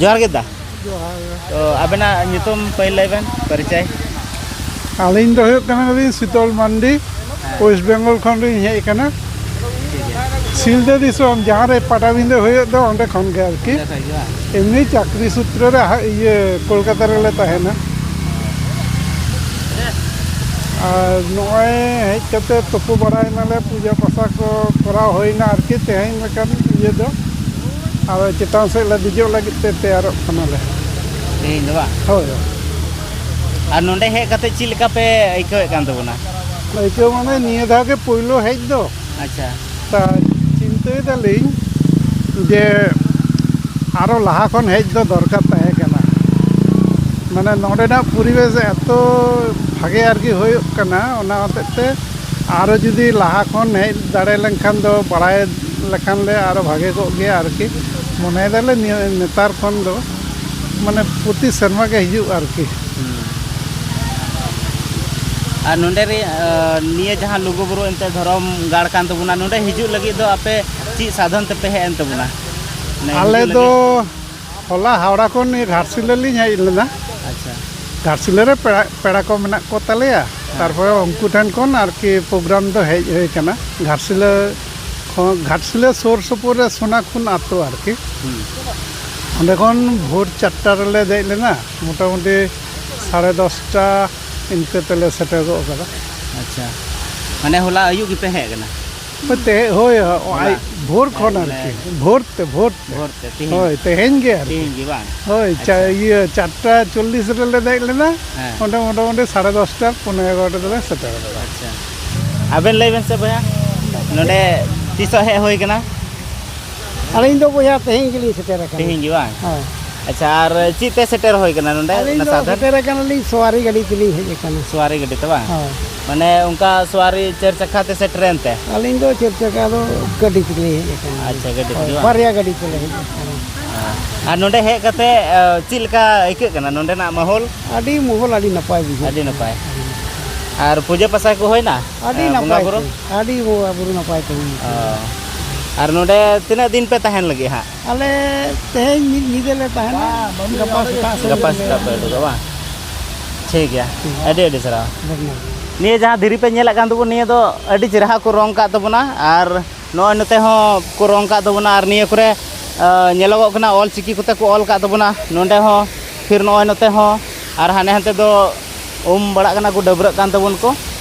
ᱡᱚᱦᱟᱨ ᱜᱮ ᱫᱟ᱾ ᱡᱚᱦᱟᱨ ᱜᱮ᱾ ᱛᱚ ᱟᱵᱮᱱᱟᱜ ᱧᱩᱛᱩᱢ ᱯᱟᱹᱦᱤᱞ ᱞᱟᱹᱭ ᱵᱮᱱ, ᱯᱚᱨᱤᱪᱚᱭ᱾ ᱟᱹᱞᱤᱧ ᱫᱚ ᱦᱩᱭᱩᱜ ᱠᱟᱱᱟᱞᱤᱧ ᱥᱤᱛᱚᱞ ᱢᱟᱱᱰᱤ, ᱦᱮᱸ᱾ ᱳᱭᱮᱥᱴ ᱵᱮᱝᱜᱚᱞ ᱠᱷᱚᱱ ᱞᱤᱧ ᱦᱮᱡ ᱟᱠᱟᱱᱟ᱾ ᱴᱷᱤᱠ ᱜᱮᱭᱟ᱾ ᱥᱤᱞᱫᱟᱹ ᱫᱤᱥᱚᱢ, ᱡᱟᱦᱟᱸ ᱨᱮ ᱯᱟᱴᱟᱵᱤᱸᱫᱟᱹ ᱦᱩᱭᱩᱜ ᱫᱚ, ᱚᱸᱰᱮ ᱠᱷᱚᱱ ᱜᱮ ᱟᱨᱠᱤ᱾ ᱚᱸᱰᱮ ᱠᱷᱚᱡ ᱜᱮ ᱵᱟᱝ? ᱮᱢᱱᱤ ᱪᱟᱹᱠᱨᱤ ᱥᱩᱛᱨᱚ ᱨᱮ ᱦᱟ-, ᱤᱭᱟᱹ, ᱠᱳᱞᱠᱟᱛᱟ ᱨᱮᱞᱮ ᱛᱟᱦᱮᱱᱟ᱾ ᱟᱨ ᱱᱚᱜᱼᱚᱭ ᱦᱮᱡ ᱠᱟᱛᱮ ᱛᱩᱯᱩ ᱵᱟᱲᱟᱭᱮᱱᱟᱞᱮ, ᱯᱩᱡᱟᱹ ᱯᱟᱥᱟ ᱠᱚ ᱠᱚᱨᱟᱣ ᱦᱩᱭᱱᱟ ᱟᱨᱠᱤ, ᱛᱮᱦᱮᱧ ᱞᱮᱠᱟᱱ ᱤᱭᱟᱹ ᱫᱚ᱾ ᱟᱫᱚ ᱪᱮᱛᱟᱱ ᱥᱮᱫ ᱞᱮ ᱫᱮᱡᱚᱜ ᱞᱟᱹᱜᱤᱫ ᱛᱮ ᱛᱮᱭᱟᱨᱚᱜ ᱠᱟᱱᱟᱞᱮ᱾ ᱛᱮᱦᱮᱧ ᱫᱚ ᱵᱟᱝ? ᱦᱳᱭ᱾ ᱟᱨ ᱱᱚᱰᱮ ᱦᱮᱡ ᱠᱟᱛᱮ ᱪᱮᱫ ᱞᱮᱠᱟ ᱯᱮ ᱟᱹᱭᱠᱟᱹᱣᱮᱫ ᱠᱟᱱ ᱛᱟᱵᱚᱱᱟ? ᱟᱹᱭᱠᱟᱹᱣ ᱢᱟᱱᱮ ᱱᱤᱭᱟᱹ ᱫᱷᱟᱣ ᱜᱮ ᱯᱳᱭᱞᱳ ᱦᱮᱡ ᱫᱚ᱾ ᱟᱪᱪᱷᱟ᱾ ᱛᱟ ᱪᱤᱱᱛᱟᱹᱭ ᱫᱟᱞᱤᱧ ᱡᱮ ᱟᱨᱚ ᱞᱟᱦᱟ ᱠᱷᱚᱱ ᱦᱮᱡ ᱫᱚ ᱫᱚᱨᱠᱟᱨ ᱛᱟᱦᱮᱸ ᱠᱟᱱᱟ᱾ ᱢᱟᱱᱮ ᱱᱚᱰᱮᱱᱟᱜ ᱯᱚᱨᱤᱵᱮᱥ ᱮᱛᱚ ᱵᱷᱟᱜᱮ ᱟᱨᱠᱤ ᱦᱩᱭᱩᱜ ᱠᱟᱱᱟ, ᱚᱱᱟ ᱦᱚᱛᱮᱡ ᱛᱮ ᱟᱨᱚ ᱡᱩᱫᱤ ᱞᱟᱦᱟ ᱠᱷᱚᱱ ᱦᱮᱡ ᱫᱟᱲᱮ ᱞᱮᱱᱠᱷᱟᱱ ᱫᱚ, ᱵᱟᱲᱟᱭ ᱞᱮᱠᱷᱟᱱ ᱞᱮ ᱟᱨᱚ ᱵᱷᱟᱜᱮ ᱠᱚᱜ ᱜᱮᱭᱟ ᱟᱨᱠᱤ᱾ ᱢᱚᱱᱮᱭ ᱫᱟᱞᱮ ᱱᱤᱭᱟᱹ ᱱᱮᱛᱟᱨ ᱠᱷᱚᱱ ᱫᱚ ᱢᱟᱱᱮ ᱯᱨᱚᱛᱤ ᱥᱮᱨᱢᱟ ᱜᱮ ᱦᱤᱡᱩᱜ ᱟᱨᱠᱤ᱾ ᱦᱩᱸ᱾ ᱟᱨ ᱱᱚᱰᱮ ᱨᱮ, ᱟᱸ, ᱱᱤᱭᱟᱹ ᱡᱟᱦᱟᱸ ᱞᱩᱜᱩᱵᱩᱨᱩ ᱮᱱᱛᱮ ᱫᱷᱚᱨᱚᱢ ᱜᱟᱲ ᱠᱟᱱ ᱛᱟᱵᱚᱱᱟ, ᱱᱚᱰᱮ ᱦᱤᱡᱩᱜ ᱞᱟᱹᱜᱤᱫ ᱫᱚ ᱟᱯᱮ ᱪᱮᱫ ᱥᱟᱫᱷᱚᱱ ᱛᱮᱯᱮ ᱦᱮᱡ ᱮᱱ ᱛᱟᱵᱚᱱᱟ? ᱢᱟᱱᱮ ᱟᱞᱮ ᱦᱤᱡᱩᱜ ᱫᱚ ᱞᱟᱹᱜᱤᱫ? ᱦᱚᱞᱟ ᱦᱟᱣᱲᱟ ᱠᱷᱚᱱ ᱱᱤᱭᱟᱹ ᱜᱷᱟᱴᱥᱤᱞᱟᱹ ᱞᱤᱧ ᱦᱮᱡ ᱞᱮᱱᱟ᱾ ᱟᱪᱪᱷᱟ᱾ ᱜᱷᱟᱴᱥᱤᱞᱟᱹ ᱨᱮ ᱯᱮᱲᱟ, ᱯᱮᱲᱟ ᱠᱚ ᱢᱮᱱᱟᱜ ᱠᱚ ᱛᱟᱞᱮᱭᱟ᱾ ᱦᱮᱸ᱾ ᱛᱟᱨᱯᱚᱨᱮ ᱩᱱᱠᱩ ᱴᱷᱮᱱ ᱠᱷᱚᱱ ᱟᱨᱠᱤ ᱯᱨᱳᱜᱨᱟᱢ ᱫᱚ ᱦᱮᱡ ᱦᱩᱭ ᱠᱟᱱᱟ᱾ ᱜᱷᱟᱴᱥᱤᱞᱟᱹ ᱠᱷᱚᱱ, ᱜᱷᱟᱴᱥᱤᱞᱟᱹ ᱥᱩᱨ ᱥᱩᱯᱩᱨ ᱨᱮ ᱥᱳᱱᱟᱠᱷᱩᱱ ᱟᱛᱳ ᱟᱨᱠᱤ᱾ ᱦᱩᱸ᱾ ᱚᱸᱰᱮ ᱠᱷᱚᱱ ᱵᱷᱳᱨ ᱪᱟᱨᱴᱟ ᱨᱮᱞᱮ ᱫᱮᱡ ᱞᱮᱱᱟ, ᱢᱚᱴᱟᱢᱩᱴᱤ ᱥᱟᱲᱮ ᱫᱚᱥᱴᱟ ᱤᱱᱠᱟᱹ ᱛᱮᱞᱮ ᱥᱮᱴᱮᱨ ᱜᱚᱫ ᱠᱟᱫᱟ᱾ ᱟᱪᱪᱷᱟ, ᱢᱟᱱᱮ ᱦᱚᱞᱟ ᱟᱹᱭᱩᱵ ᱜᱮᱯᱮ ᱦᱮᱡ ᱠᱟᱱᱟ? ᱦᱳᱭ, ᱛᱮ-, ᱦᱳᱭ, ᱦᱳᱭ, ᱦᱚᱞᱟ? ᱵᱷᱳᱨ ᱠᱷᱚᱱ ᱦᱮᱸ, ᱟᱨᱠᱤ, ᱢᱟᱱᱮ ᱵᱷᱳᱨ ᱛᱮ, ᱵᱷᱳᱨ ᱛᱮ᱾ ᱵᱷᱳᱨ ᱛᱮ, ᱛᱮᱦᱮᱧ? ᱦᱳᱭ, ᱛᱮᱦᱮᱧ ᱜᱮ ᱟᱨᱠᱤ᱾ ᱛᱮᱦᱮᱧ ᱜᱮ ᱵᱟᱝ? ᱦᱳᱭ, ᱪᱟ-, ᱟᱪᱪᱷᱟ᱾ ᱤᱭᱟᱹ, ᱪᱟᱨᱴᱟ ᱪᱚᱞᱞᱤᱥ ᱨᱮᱞᱮ ᱫᱮᱡ ᱞᱮᱱᱟ, ᱦᱮᱸ᱾ ᱚᱸᱰᱮ ᱢᱚᱴᱟᱢᱩᱴᱤ ᱥᱟᱲᱮ ᱫᱚᱥᱴᱟ, ᱯᱚᱱᱮ ᱮᱜᱟᱨᱚᱴᱟ ᱛᱮᱞᱮ ᱥᱮᱴᱮᱨ ᱠᱟᱫᱟ᱾ ᱟᱪᱪᱷᱟ, ᱟᱵᱮᱱ ᱞᱟᱹᱭ ᱵᱮᱱ ᱥᱮ ᱵᱚᱭᱦᱟ, ᱱᱚᱰᱮ ᱛᱤᱥᱚᱜ ᱦᱮᱡ ᱦᱩᱭ ᱠᱟᱱᱟ? ᱟᱹᱞᱤᱧ ᱫᱚ ᱵᱚᱭᱦᱟ ᱛᱮᱦᱮᱧ ᱜᱮᱞᱤᱧ ᱥᱮᱴᱮᱨ ᱟᱠᱟᱱᱟ᱾ ᱛᱮᱦᱮᱧ ᱜᱮ ᱵᱟᱝ? ᱦᱳᱭ᱾ ᱟᱪᱪᱷᱟ, ᱟᱨ ᱪᱮᱫ ᱛᱮ ᱥᱮᱴᱮᱨ ᱦᱩᱭ ᱠᱟᱱᱟ ᱱᱚᱰᱮ? ᱟᱹᱞᱤᱧ ᱚᱱᱟ ᱫᱚ ᱥᱟᱫᱷᱚᱱ? ᱥᱮᱴᱮᱨ ᱟᱠᱟᱱᱟᱞᱤᱧ, ᱥᱚᱣᱟᱨᱤ ᱜᱟᱹᱰᱤ ᱛᱮᱞᱤᱧ ᱦᱮᱡ ᱟᱠᱟᱱᱟ᱾ ᱥᱚᱣᱟᱨᱤ ᱜᱟᱹᱰᱤ ᱛᱮ ᱵᱟᱝ? ᱦᱳᱭ᱾ ᱢᱟᱱᱮ ᱚᱱᱠᱟ ᱥᱚᱣᱟᱨᱤ ᱪᱟᱹᱨ ᱪᱟᱠᱷᱟ ᱛᱮ ᱥᱮ ᱴᱨᱮᱱ ᱛᱮ? ᱟᱹᱞᱤᱧ ᱫᱚ ᱪᱟᱹᱨ ᱪᱟᱠᱟ ᱫᱚ ᱜᱟᱹᱰᱤ ᱛᱮᱞᱤᱧ ᱦᱮᱡ ᱟᱠᱟᱱᱟ᱾ ᱟᱪᱪᱷᱟ, ᱜᱟᱹᱰᱤ ᱦᱳᱭ, ᱛᱮᱜᱮ ᱵᱟᱝ? ᱵᱟᱨᱭᱟ ᱜᱟᱹᱰᱤ ᱛᱮᱞᱮ ᱦᱮᱡ ᱟᱠᱟᱱᱟ᱾ ᱟᱨ ᱱᱚᱰᱮ ᱦᱮᱡ ᱠᱟᱛᱮ, ᱟ, ᱪᱮᱫ ᱞᱮᱠᱟ ᱟᱹᱭᱠᱟᱹᱜ ᱠᱟᱱᱟ ᱱᱚᱰᱮᱱᱟᱜ ᱢᱟᱦᱚᱞ? ᱟᱹᱰᱤ ᱢᱚᱦᱚᱞ ᱟᱹᱰᱤ ᱱᱟᱯᱟᱭ ᱵᱩᱡᱷᱟᱹᱜ ᱟᱹᱰᱤ ᱠᱟᱱᱟ᱾ ᱱᱟᱯᱟᱭ᱾ ᱟᱨ ᱯᱩᱡᱟᱹ ᱯᱟᱥᱟ ᱠᱚ ᱦᱩᱭᱱᱟ? ᱟᱹᱰᱤ ᱟ, ᱵᱚᱸᱜᱟ ᱱᱟᱯᱟᱭ ᱵᱩᱨᱩ? ᱛᱮ, ᱟᱹᱰᱤ ᱵᱚᱸᱜᱟ ᱵᱩᱨᱩ ᱱᱟᱯᱟᱭ ᱛᱮ ᱦᱩᱭ ᱚ᱾ ᱟᱠᱟᱱᱟ᱾ ᱟᱨ ᱱᱚᱰᱮ ᱛᱤᱱᱟᱹᱜ ᱫᱤᱱ ᱯᱮ ᱛᱟᱦᱮᱱ ᱞᱟᱹᱜᱤᱫ ᱦᱟᱸᱜ? ᱟᱞᱮ ᱛᱮᱦᱮᱧ ᱢᱤᱫ ᱧᱤᱫᱟᱹ ᱞᱮ ᱛᱟᱦᱮᱱᱟ, ᱜᱟᱯᱟ ᱥᱮᱛᱟᱜ ᱥᱮᱫ ᱜᱟᱯᱟ ᱞᱮ ᱥᱮᱛᱟᱜ ᱯᱮ ᱩᱰᱩᱠᱚᱜᱼᱟ ᱵᱟᱝ? ᱴᱷᱤᱠ ᱜᱮᱭᱟ, ᱴᱷᱤᱠ᱾ ᱟᱹᱰᱤ ᱟᱹᱰᱤ ᱥᱟᱨᱦᱟᱣ᱾ ᱫᱷᱚᱱᱭᱚᱵᱟᱫ᱾ ᱱᱤᱭᱟᱹ ᱡᱟᱦᱟᱸ ᱫᱷᱤᱨᱤ ᱯᱮ ᱧᱮᱞᱮᱫ ᱠᱟᱱ ᱛᱟᱵᱚᱱ, ᱱᱤᱭᱟᱹ ᱫᱚ ᱟᱹᱰᱤ ᱪᱮᱨᱦᱟ ᱠᱚ ᱨᱚᱝ ᱠᱟᱜ ᱛᱟᱵᱚᱱᱟ᱾ ᱟᱨ ᱱᱚᱜᱼᱚᱭ ᱱᱚᱛᱮ ᱦᱚᱸ ᱠᱚ ᱨᱚᱝ ᱠᱟᱜ ᱛᱟᱵᱚᱱᱟ᱾ ᱟᱨ ᱱᱤᱭᱟᱹ ᱠᱚᱨᱮ, ᱟ, ᱧᱮᱞᱚᱜᱚᱜ ᱠᱟᱱᱟ, ᱚᱞ ᱪᱤᱠᱤ ᱠᱚᱛᱮ ᱠᱚ ᱚᱞ ᱠᱟᱜ ᱛᱟᱵᱚᱱᱟ ᱱᱚᱸᱰᱮ ᱦᱚᱸ, ᱯᱷᱤᱨ ᱱᱚᱜᱼᱚᱭ ᱱᱚᱛᱮ ᱦᱚᱸ᱾ ᱟᱨ ᱦᱟᱱᱮ ᱦᱟᱱᱛᱮ ᱫᱚ ᱩᱢ ᱵᱟᱲᱟᱜ ᱠᱟᱱᱟ ᱠᱚ, ᱰᱟᱹᱵᱽᱨᱟᱹᱜ ᱠᱟᱱ ᱛᱟᱵᱚᱱ ᱠᱚ᱾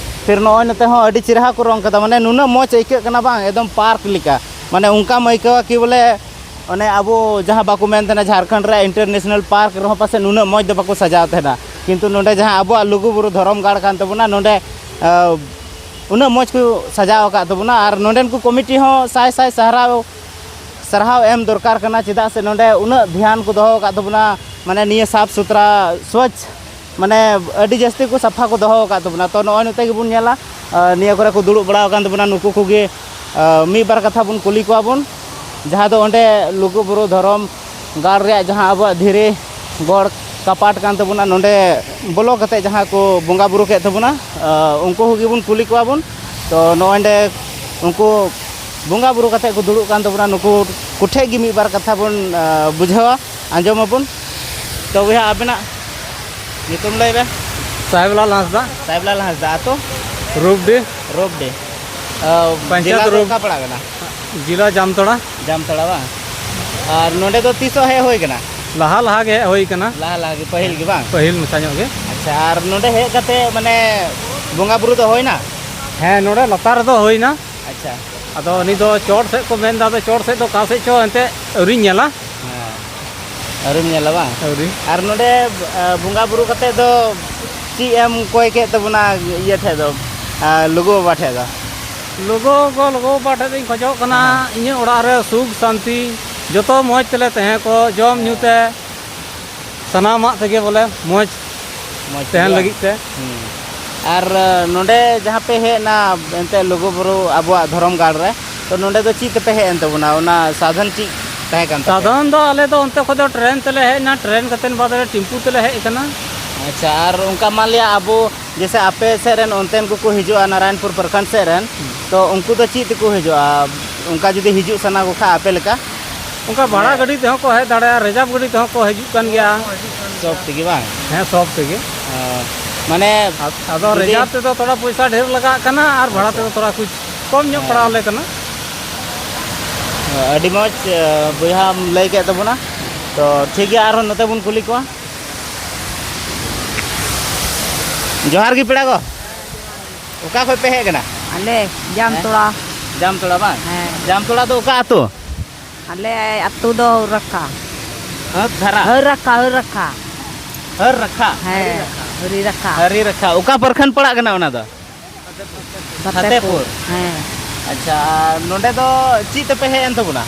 ᱯᱷᱤᱨ ᱱᱚᱜᱼᱚᱭ ᱱᱚᱛᱮ ᱦᱚᱸ ᱟᱹᱰᱤ ᱪᱮᱨᱦᱟ ᱠᱚ ᱨᱚᱝ ᱠᱟᱫᱟ, ᱢᱟᱱᱮ ᱱᱩᱱᱟᱹᱜ ᱢᱚᱡᱽ ᱟᱹᱭᱠᱟᱹᱜ ᱠᱟᱱᱟ ᱵᱟᱝ, ᱮᱠᱫᱚᱢ ᱯᱟᱨᱠ ᱞᱮᱠᱟ᱾ ᱢᱟᱱᱮ ᱚᱱᱠᱟᱢ ᱟᱹᱭᱠᱟᱹᱣᱟ ᱠᱤ ᱵᱚᱞᱮ ᱚᱱᱮ ᱟᱵᱚ ᱡᱟᱦᱟᱸ ᱵᱟᱠᱚ ᱢᱮᱱ ᱛᱟᱦᱮᱱᱟ ᱡᱷᱟᱲᱠᱷᱚᱸᱰ ᱨᱮ ᱤᱱᱴᱟᱨᱱᱮᱥᱱᱟᱞ ᱯᱟᱨᱠ ᱨᱮᱦᱚᱸ ᱯᱟᱥᱮᱡ ᱱᱩᱱᱟᱹᱜ ᱢᱚᱡᱽ ᱫᱚ ᱵᱟᱠᱚ ᱥᱟᱡᱟᱣ ᱛᱟᱦᱮᱱᱟ, ᱠᱤᱱᱛᱩ ᱱᱚᱰᱮ ᱡᱟᱦᱟᱸ ᱟᱵᱚᱣᱟᱜ ᱞᱩᱜᱩᱵᱩᱨᱩ ᱫᱷᱚᱨᱚᱢ ᱜᱟᱲ ᱠᱟᱱ ᱛᱟᱵᱚᱱᱟ, ᱱᱚᱰᱮ, ᱟ, ᱩᱱᱟᱹᱜ ᱢᱚᱡᱽ ᱠᱚ ᱥᱟᱡᱟᱣ ᱟᱠᱟᱫ ᱛᱟᱵᱚᱱᱟ᱾ ᱟᱨ ᱱᱚᱰᱮᱱ ᱠᱚ ᱠᱚᱢᱤᱴᱤ ᱦᱚᱸ ᱥᱟᱭ ᱥᱟᱭ ᱥᱟᱨᱦᱟᱣ, ᱥᱟᱨᱦᱟᱣ ᱮᱢ ᱫᱚᱨᱠᱟᱨ ᱠᱟᱱᱟ, ᱪᱮᱫᱟᱜ ᱥᱮ ᱱᱚᱰᱮ ᱩᱱᱟᱹᱜ ᱫᱷᱮᱭᱟᱱ ᱠᱚ ᱫᱚᱦᱚ ᱟᱠᱟᱫ ᱛᱟᱵᱚᱱᱟ, ᱢᱟᱱᱮ ᱱᱤᱭᱟᱹ ᱥᱟᱯᱷ ᱥᱩᱛᱨᱟ, ᱥᱣᱚᱪᱷ, ᱢᱟᱱᱮ ᱟᱹᱰᱤ ᱡᱟᱹᱥᱛᱤ ᱠᱚ ᱥᱟᱯᱷᱟ ᱠᱚ ᱫᱚᱦᱚ ᱟᱠᱟᱫ ᱛᱟᱵᱚᱱᱟ᱾ ᱛᱚ ᱱᱚᱜᱼᱚᱭ ᱱᱚᱛᱮ ᱜᱮᱵᱚᱱ ᱧᱮᱞᱟ, ᱟ, ᱱᱤᱭᱟᱹ ᱠᱚᱨᱮ ᱠᱚ ᱫᱩᱲᱩᱵ ᱵᱟᱲᱟ ᱟᱠᱟᱱ ᱛᱟᱵᱚᱱᱟ, ᱱᱩᱠᱩ ᱠᱚᱜᱮ, ᱟ, ᱢᱤᱫ ᱵᱟᱨ ᱠᱟᱛᱷᱟ ᱵᱚᱱ ᱠᱩᱞᱤ ᱠᱚᱣᱟ ᱵᱚᱱ, ᱡᱟᱦᱟᱸ ᱫᱚ ᱚᱸᱰᱮ ᱞᱩᱜᱩᱵᱩᱨᱩ ᱫᱷᱚᱨᱚᱢ ᱜᱟᱲ ᱨᱮᱭᱟᱜ ᱡᱟᱦᱟᱸ ᱟᱵᱚᱣᱟᱜ ᱫᱷᱤᱨᱤ ᱜᱚᱲ ᱠᱟᱯᱟᱴ ᱠᱟᱱ ᱛᱟᱵᱚᱱᱟ, ᱱᱚᱰᱮ ᱵᱚᱞᱚ ᱠᱟᱛᱮ ᱡᱟᱦᱟᱸ ᱠᱚ ᱵᱚᱸᱜᱟ ᱵᱩᱨᱩ ᱠᱮᱫ ᱛᱟᱵᱚᱱᱟ, ᱟ, ᱩᱱᱠᱩ ᱠᱚᱜᱮ ᱵᱚᱱ ᱠᱩᱞᱤ ᱠᱚᱣᱟ ᱵᱚᱱ᱾ ᱛᱚ ᱱᱚᱜᱼᱚᱭ ᱱᱚᱰᱮ ᱩᱱᱠᱩ ᱵᱚᱸᱜᱟ ᱵᱩᱨᱩ ᱠᱟᱛᱮ ᱠᱚ ᱫᱩᱲᱩᱵ ᱠᱟᱱ ᱛᱟᱵᱚᱱᱟ, ᱱᱩᱠᱩ ᱠᱚᱴᱷᱮᱡ ᱜᱮ ᱢᱤᱫ ᱵᱟᱨ ᱠᱟᱛᱷᱟ ᱵᱚᱱ, ᱟ, ᱵᱩᱡᱷᱟᱹᱣᱟ, ᱟᱸᱡᱚᱢ ᱟᱵᱚᱱ᱾ ᱛᱚ ᱵᱚᱭᱦᱟ, ᱟᱵᱮᱱᱟᱜ ᱧᱩᱛᱩᱢ ᱞᱟᱹᱭ ᱵᱮᱱ᱾ ᱥᱟᱦᱮᱵᱞᱟᱞ ᱦᱟᱸᱥᱫᱟ᱾ ᱥᱟᱦᱮᱵᱞᱟᱞ ᱦᱟᱸᱥᱫᱟ, ᱟᱛᱳ? ᱨᱩᱯᱰᱤ᱾ ᱨᱩᱯᱰᱤ᱾ ᱟ, ᱯᱚᱧᱪᱟᱭᱮᱛ ᱡᱮᱞᱟ ᱫᱚ ᱨᱩᱯ-, ᱚᱠᱟ ᱯᱟᱲᱟᱜ ᱠᱟᱱᱟ? ᱡᱮᱞᱟ ᱡᱟᱢᱛᱟᱲᱟ᱾ ᱡᱟᱢᱛᱟᱲᱟ ᱵᱟᱝ? ᱟᱨ ᱱᱚᱰᱮ ᱫᱚ ᱛᱤᱥᱚᱜ ᱦᱮᱡ ᱦᱩᱭ ᱠᱟᱱᱟ? ᱞᱟᱦᱟ ᱞᱟᱦᱟ ᱜᱮ ᱦᱮᱡ ᱦᱩᱭ ᱠᱟᱱᱟ᱾ ᱞᱟᱦᱟ ᱞᱟᱦᱟ ᱜᱮ, ᱯᱟᱹᱦᱤᱞ ᱜᱮ ᱵᱟᱝ? ᱯᱟᱹᱦᱤᱞ ᱢᱟᱪᱷᱟ ᱧᱚᱜ ᱜᱮ᱾ ᱟᱪᱪᱷᱟ, ᱟᱨ ᱱᱚᱰᱮ ᱦᱮᱡ ᱠᱟᱛᱮ ᱢᱟᱱᱮ ᱵᱚᱸᱜᱟ ᱵᱩᱨᱩ ᱫᱚ ᱦᱩᱭᱱᱟ? ᱦᱮᱸ, ᱱᱚᱰᱮ ᱞᱟᱛᱟᱨ ᱨᱮᱫᱚ ᱦᱩᱭᱱᱟ᱾ ᱟᱪᱪᱷᱟ᱾ ᱟᱫᱚ ᱩᱱᱤ ᱫᱚ ᱪᱚᱴ ᱥᱮᱫ ᱠᱚ ᱢᱮᱱᱫᱟ, ᱟᱫᱚ ᱪᱚᱴ ᱥᱮᱫ ᱫᱚ ᱚᱠᱟ ᱥᱮᱫ ᱪᱚ ᱮᱱᱛᱮᱫ ᱟᱹᱣᱨᱤᱧ ᱧᱮᱞᱟ᱾ ᱦᱮᱸ, ᱟᱹᱣᱨᱤᱢ ᱧᱮᱞᱟ ᱵᱟᱝ? ᱟᱹᱣᱨᱤ᱾ ᱟᱨ ᱱᱚᱰᱮ, ᱟ, ᱵᱚᱸᱜᱟ ᱵᱩᱨᱩ ᱠᱟᱛᱮ ᱫᱚ ᱪᱮᱫ ᱮᱢ ᱠᱚᱭ ᱠᱮᱫ ᱛᱟᱵᱚᱱᱟ ᱤᱭᱟᱹ ᱴᱷᱮᱡ ᱫᱚ, ᱟ, ᱞᱩᱜᱩ ᱵᱟᱵᱟ ᱴᱷᱮᱡ ᱫᱚ? ᱞᱩᱜᱩ ᱜᱚ-, ᱞᱩᱜᱩ ᱵᱟᱵᱟ ᱴᱷᱮᱡ ᱫᱚᱧ ᱠᱷᱚᱡᱚᱜ ᱠᱟᱱᱟ, ᱦᱮᱸ᱾ ᱤᱧᱟᱹᱜ ᱚᱲᱟᱜ ᱨᱮ ᱥᱩᱠ ᱥᱟᱱᱛᱤ, ᱡᱚᱛᱚ ᱢᱚᱡᱽ ᱛᱮᱞᱮ ᱛᱟᱦᱮᱸ ᱠᱚᱜ, ᱡᱚᱢ ᱧᱩ ᱛᱮ ᱥᱟᱱᱟᱢᱟᱜ ᱛᱮᱜᱮ ᱵᱚᱞᱮ ᱢᱚᱡᱽ ᱢᱚᱡᱽ ᱛᱟᱦᱮᱱ ᱜᱮᱭᱟ᱾ ᱞᱟᱹᱜᱤᱫ ᱛᱮ᱾ ᱦᱩᱸ᱾ ᱟᱨ ᱱᱚᱰᱮ ᱡᱟᱦᱟᱸ ᱯᱮ ᱦᱮᱡ ᱮᱱᱟ ᱮᱱᱛᱮᱫ ᱞᱩᱜᱩᱵᱩᱨᱩ ᱟᱵᱚᱣᱟᱜ ᱫᱷᱚᱨᱚᱢ ᱜᱟᱲ ᱨᱮ, ᱛᱚ ᱱᱚᱰᱮ ᱫᱚ ᱪᱮᱫ ᱛᱮᱯᱮ ᱦᱮᱡ ᱮᱱ ᱛᱟᱵᱚᱱᱟ? ᱚᱱᱟ ᱥᱟᱫᱷᱚᱱ ᱪᱮᱫ ᱛᱟᱦᱮᱸ ᱠᱟᱱ ᱛᱟᱯᱮᱭᱟ? ᱥᱟᱫᱷᱚᱱ ᱫᱚ ᱟᱞᱮ ᱫᱚ ᱚᱱᱛᱮ ᱠᱷᱚᱱ ᱫᱚ ᱴᱨᱮᱱ ᱛᱮᱞᱮ ᱦᱮᱡ ᱮᱱᱟ, ᱴᱨᱮᱱ ᱠᱟᱛᱮᱫ ᱵᱟᱫᱽ ᱨᱮ ᱴᱮᱢᱯᱩ ᱛᱮᱞᱮ ᱦᱮᱡ ᱟᱠᱟᱱᱟ᱾ ᱟᱪᱪᱷᱟ, ᱟᱨ ᱚᱱᱠᱟ ᱢᱟᱱ ᱞᱤᱭᱟ ᱟᱵᱚ ᱡᱮᱥᱮ ᱟᱯᱮ ᱥᱮᱫ ᱨᱮᱱ ᱚᱱᱛᱮᱱ ᱠᱚᱠᱚ ᱦᱤᱡᱩᱜᱼᱟ ᱱᱟᱨᱟᱭᱚᱱᱯᱩᱨ ᱯᱨᱚᱠᱷᱚᱸᱰ ᱥᱮᱫ ᱨᱮᱱ, ᱛᱚ ᱩᱱᱠᱩ ᱫᱚ ᱪᱮᱫ ᱛᱮᱠᱚ ᱦᱤᱡᱩᱜᱼᱟ? ᱚᱱᱠᱟ ᱡᱩᱫᱤ ᱦᱤᱡᱩᱜ ᱥᱟᱱᱟ ᱠᱚ ᱠᱷᱟᱡ ᱟᱯᱮ ᱞᱮᱠᱟ? ᱚᱱᱠᱟ ᱵᱷᱟᱲᱟ ᱢᱟᱱᱮ ᱜᱟᱹᱰᱤ ᱛᱮᱦᱚᱸ ᱠᱚ ᱦᱮᱡ ᱫᱟᱲᱮᱭᱟᱜᱼᱟ, ᱨᱤᱡᱟᱨᱵᱷ ᱜᱟᱹᱰᱤ ᱛᱮᱦᱚᱸ ᱠᱚ ᱦᱤᱡᱩᱜ ᱠᱟᱱ ᱜᱮᱭᱟ᱾ ᱥᱚᱵ ᱛᱮᱜᱮ ᱵᱟᱝ? ᱦᱮᱸ, ᱥᱚᱵ ᱛᱮᱜᱮ᱾ ᱚ, ᱢᱟᱱᱮ ᱟᱫ-, ᱟᱫᱚ ᱡᱩᱫᱤ ᱨᱤᱡᱟᱨᱵᱷ ᱛᱮᱫᱚ ᱛᱷᱚᱲᱟ ᱯᱚᱭᱥᱟ ᱰᱷᱮᱨ ᱞᱟᱜᱟᱜ ᱠᱟᱱᱟ ᱟᱨ ᱵᱷᱟᱲᱟ ᱟᱪᱪᱷᱟ᱾ ᱛᱮᱫᱚ ᱛᱷᱚᱲᱟ ᱠᱩᱪ ᱠᱚᱢ ᱧᱚᱜ ᱦᱮᱸ᱾ ᱯᱟᱲᱟᱣ ᱟᱞᱮ ᱠᱟᱱᱟ᱾ ᱟᱹᱰᱤ ᱢᱚᱡᱽ, ᱵᱚᱭᱦᱟᱢ ᱞᱟᱹᱭ ᱠᱮᱫ ᱛᱟᱵᱚᱱᱟ᱾ ᱛᱚ ᱴᱷᱤᱠ ᱜᱮᱭᱟ, ᱟᱨᱦᱚᱸ ᱱᱚᱛᱮ ᱵᱚᱱ ᱠᱩᱞᱤ ᱠᱚᱣᱟ᱾ ᱡᱚᱦᱟᱨ ᱜᱮ ᱯᱮᱲᱟ ᱠᱚ᱾ ᱚᱠᱟ ᱠᱷᱚᱡ ᱯᱮ ᱦᱮᱡ ᱠᱟᱱᱟ? ᱟᱞᱮ ᱦᱮᱸ? ᱡᱟᱢᱛᱚᱲᱟ᱾ ᱡᱟᱢᱛᱚᱲᱟ ᱵᱟᱝ? ᱦᱮᱸ᱾ ᱡᱟᱢᱛᱚᱲᱟ ᱫᱚ ᱚᱠᱟ ᱟᱹᱛᱩ? ᱟᱞᱮ ᱟᱹᱛᱩ ᱫᱚ ᱦᱟᱹᱨ ᱨᱟᱠᱷᱟ᱾ ᱦᱟᱹᱛ ᱫᱷᱟᱨᱟ? ᱦᱟᱹᱨ ᱨᱟᱠᱷᱟ, ᱦᱟᱹᱨ ᱨᱟᱠᱷᱟ᱾ ᱦᱟᱹᱨ ᱨᱟᱠᱷᱟ? ᱦᱮᱸ, ᱦᱟᱹᱨᱤ ᱨᱟᱠᱷᱟ᱾ ᱦᱟᱹᱨᱤ ᱨᱟᱠᱷᱟ᱾ ᱚᱠᱟ ᱯᱨᱚᱠᱷᱚᱸᱰ ᱯᱟᱲᱟᱜ ᱠᱟᱱᱟ ᱚᱱᱟ ᱫᱚ? ᱯᱷᱟᱛᱮᱯᱩᱨ᱾ ᱯᱷᱟᱛᱮᱯᱩᱨ᱾ ᱦᱮᱸ᱾ ᱟᱪᱪᱷᱟ, ᱟᱨ ᱱᱚᱰᱮ ᱫᱚ ᱪᱮᱫ ᱛᱮᱯᱮ ᱦᱮᱡ ᱮᱱ ᱛᱟᱵᱚᱱᱟ?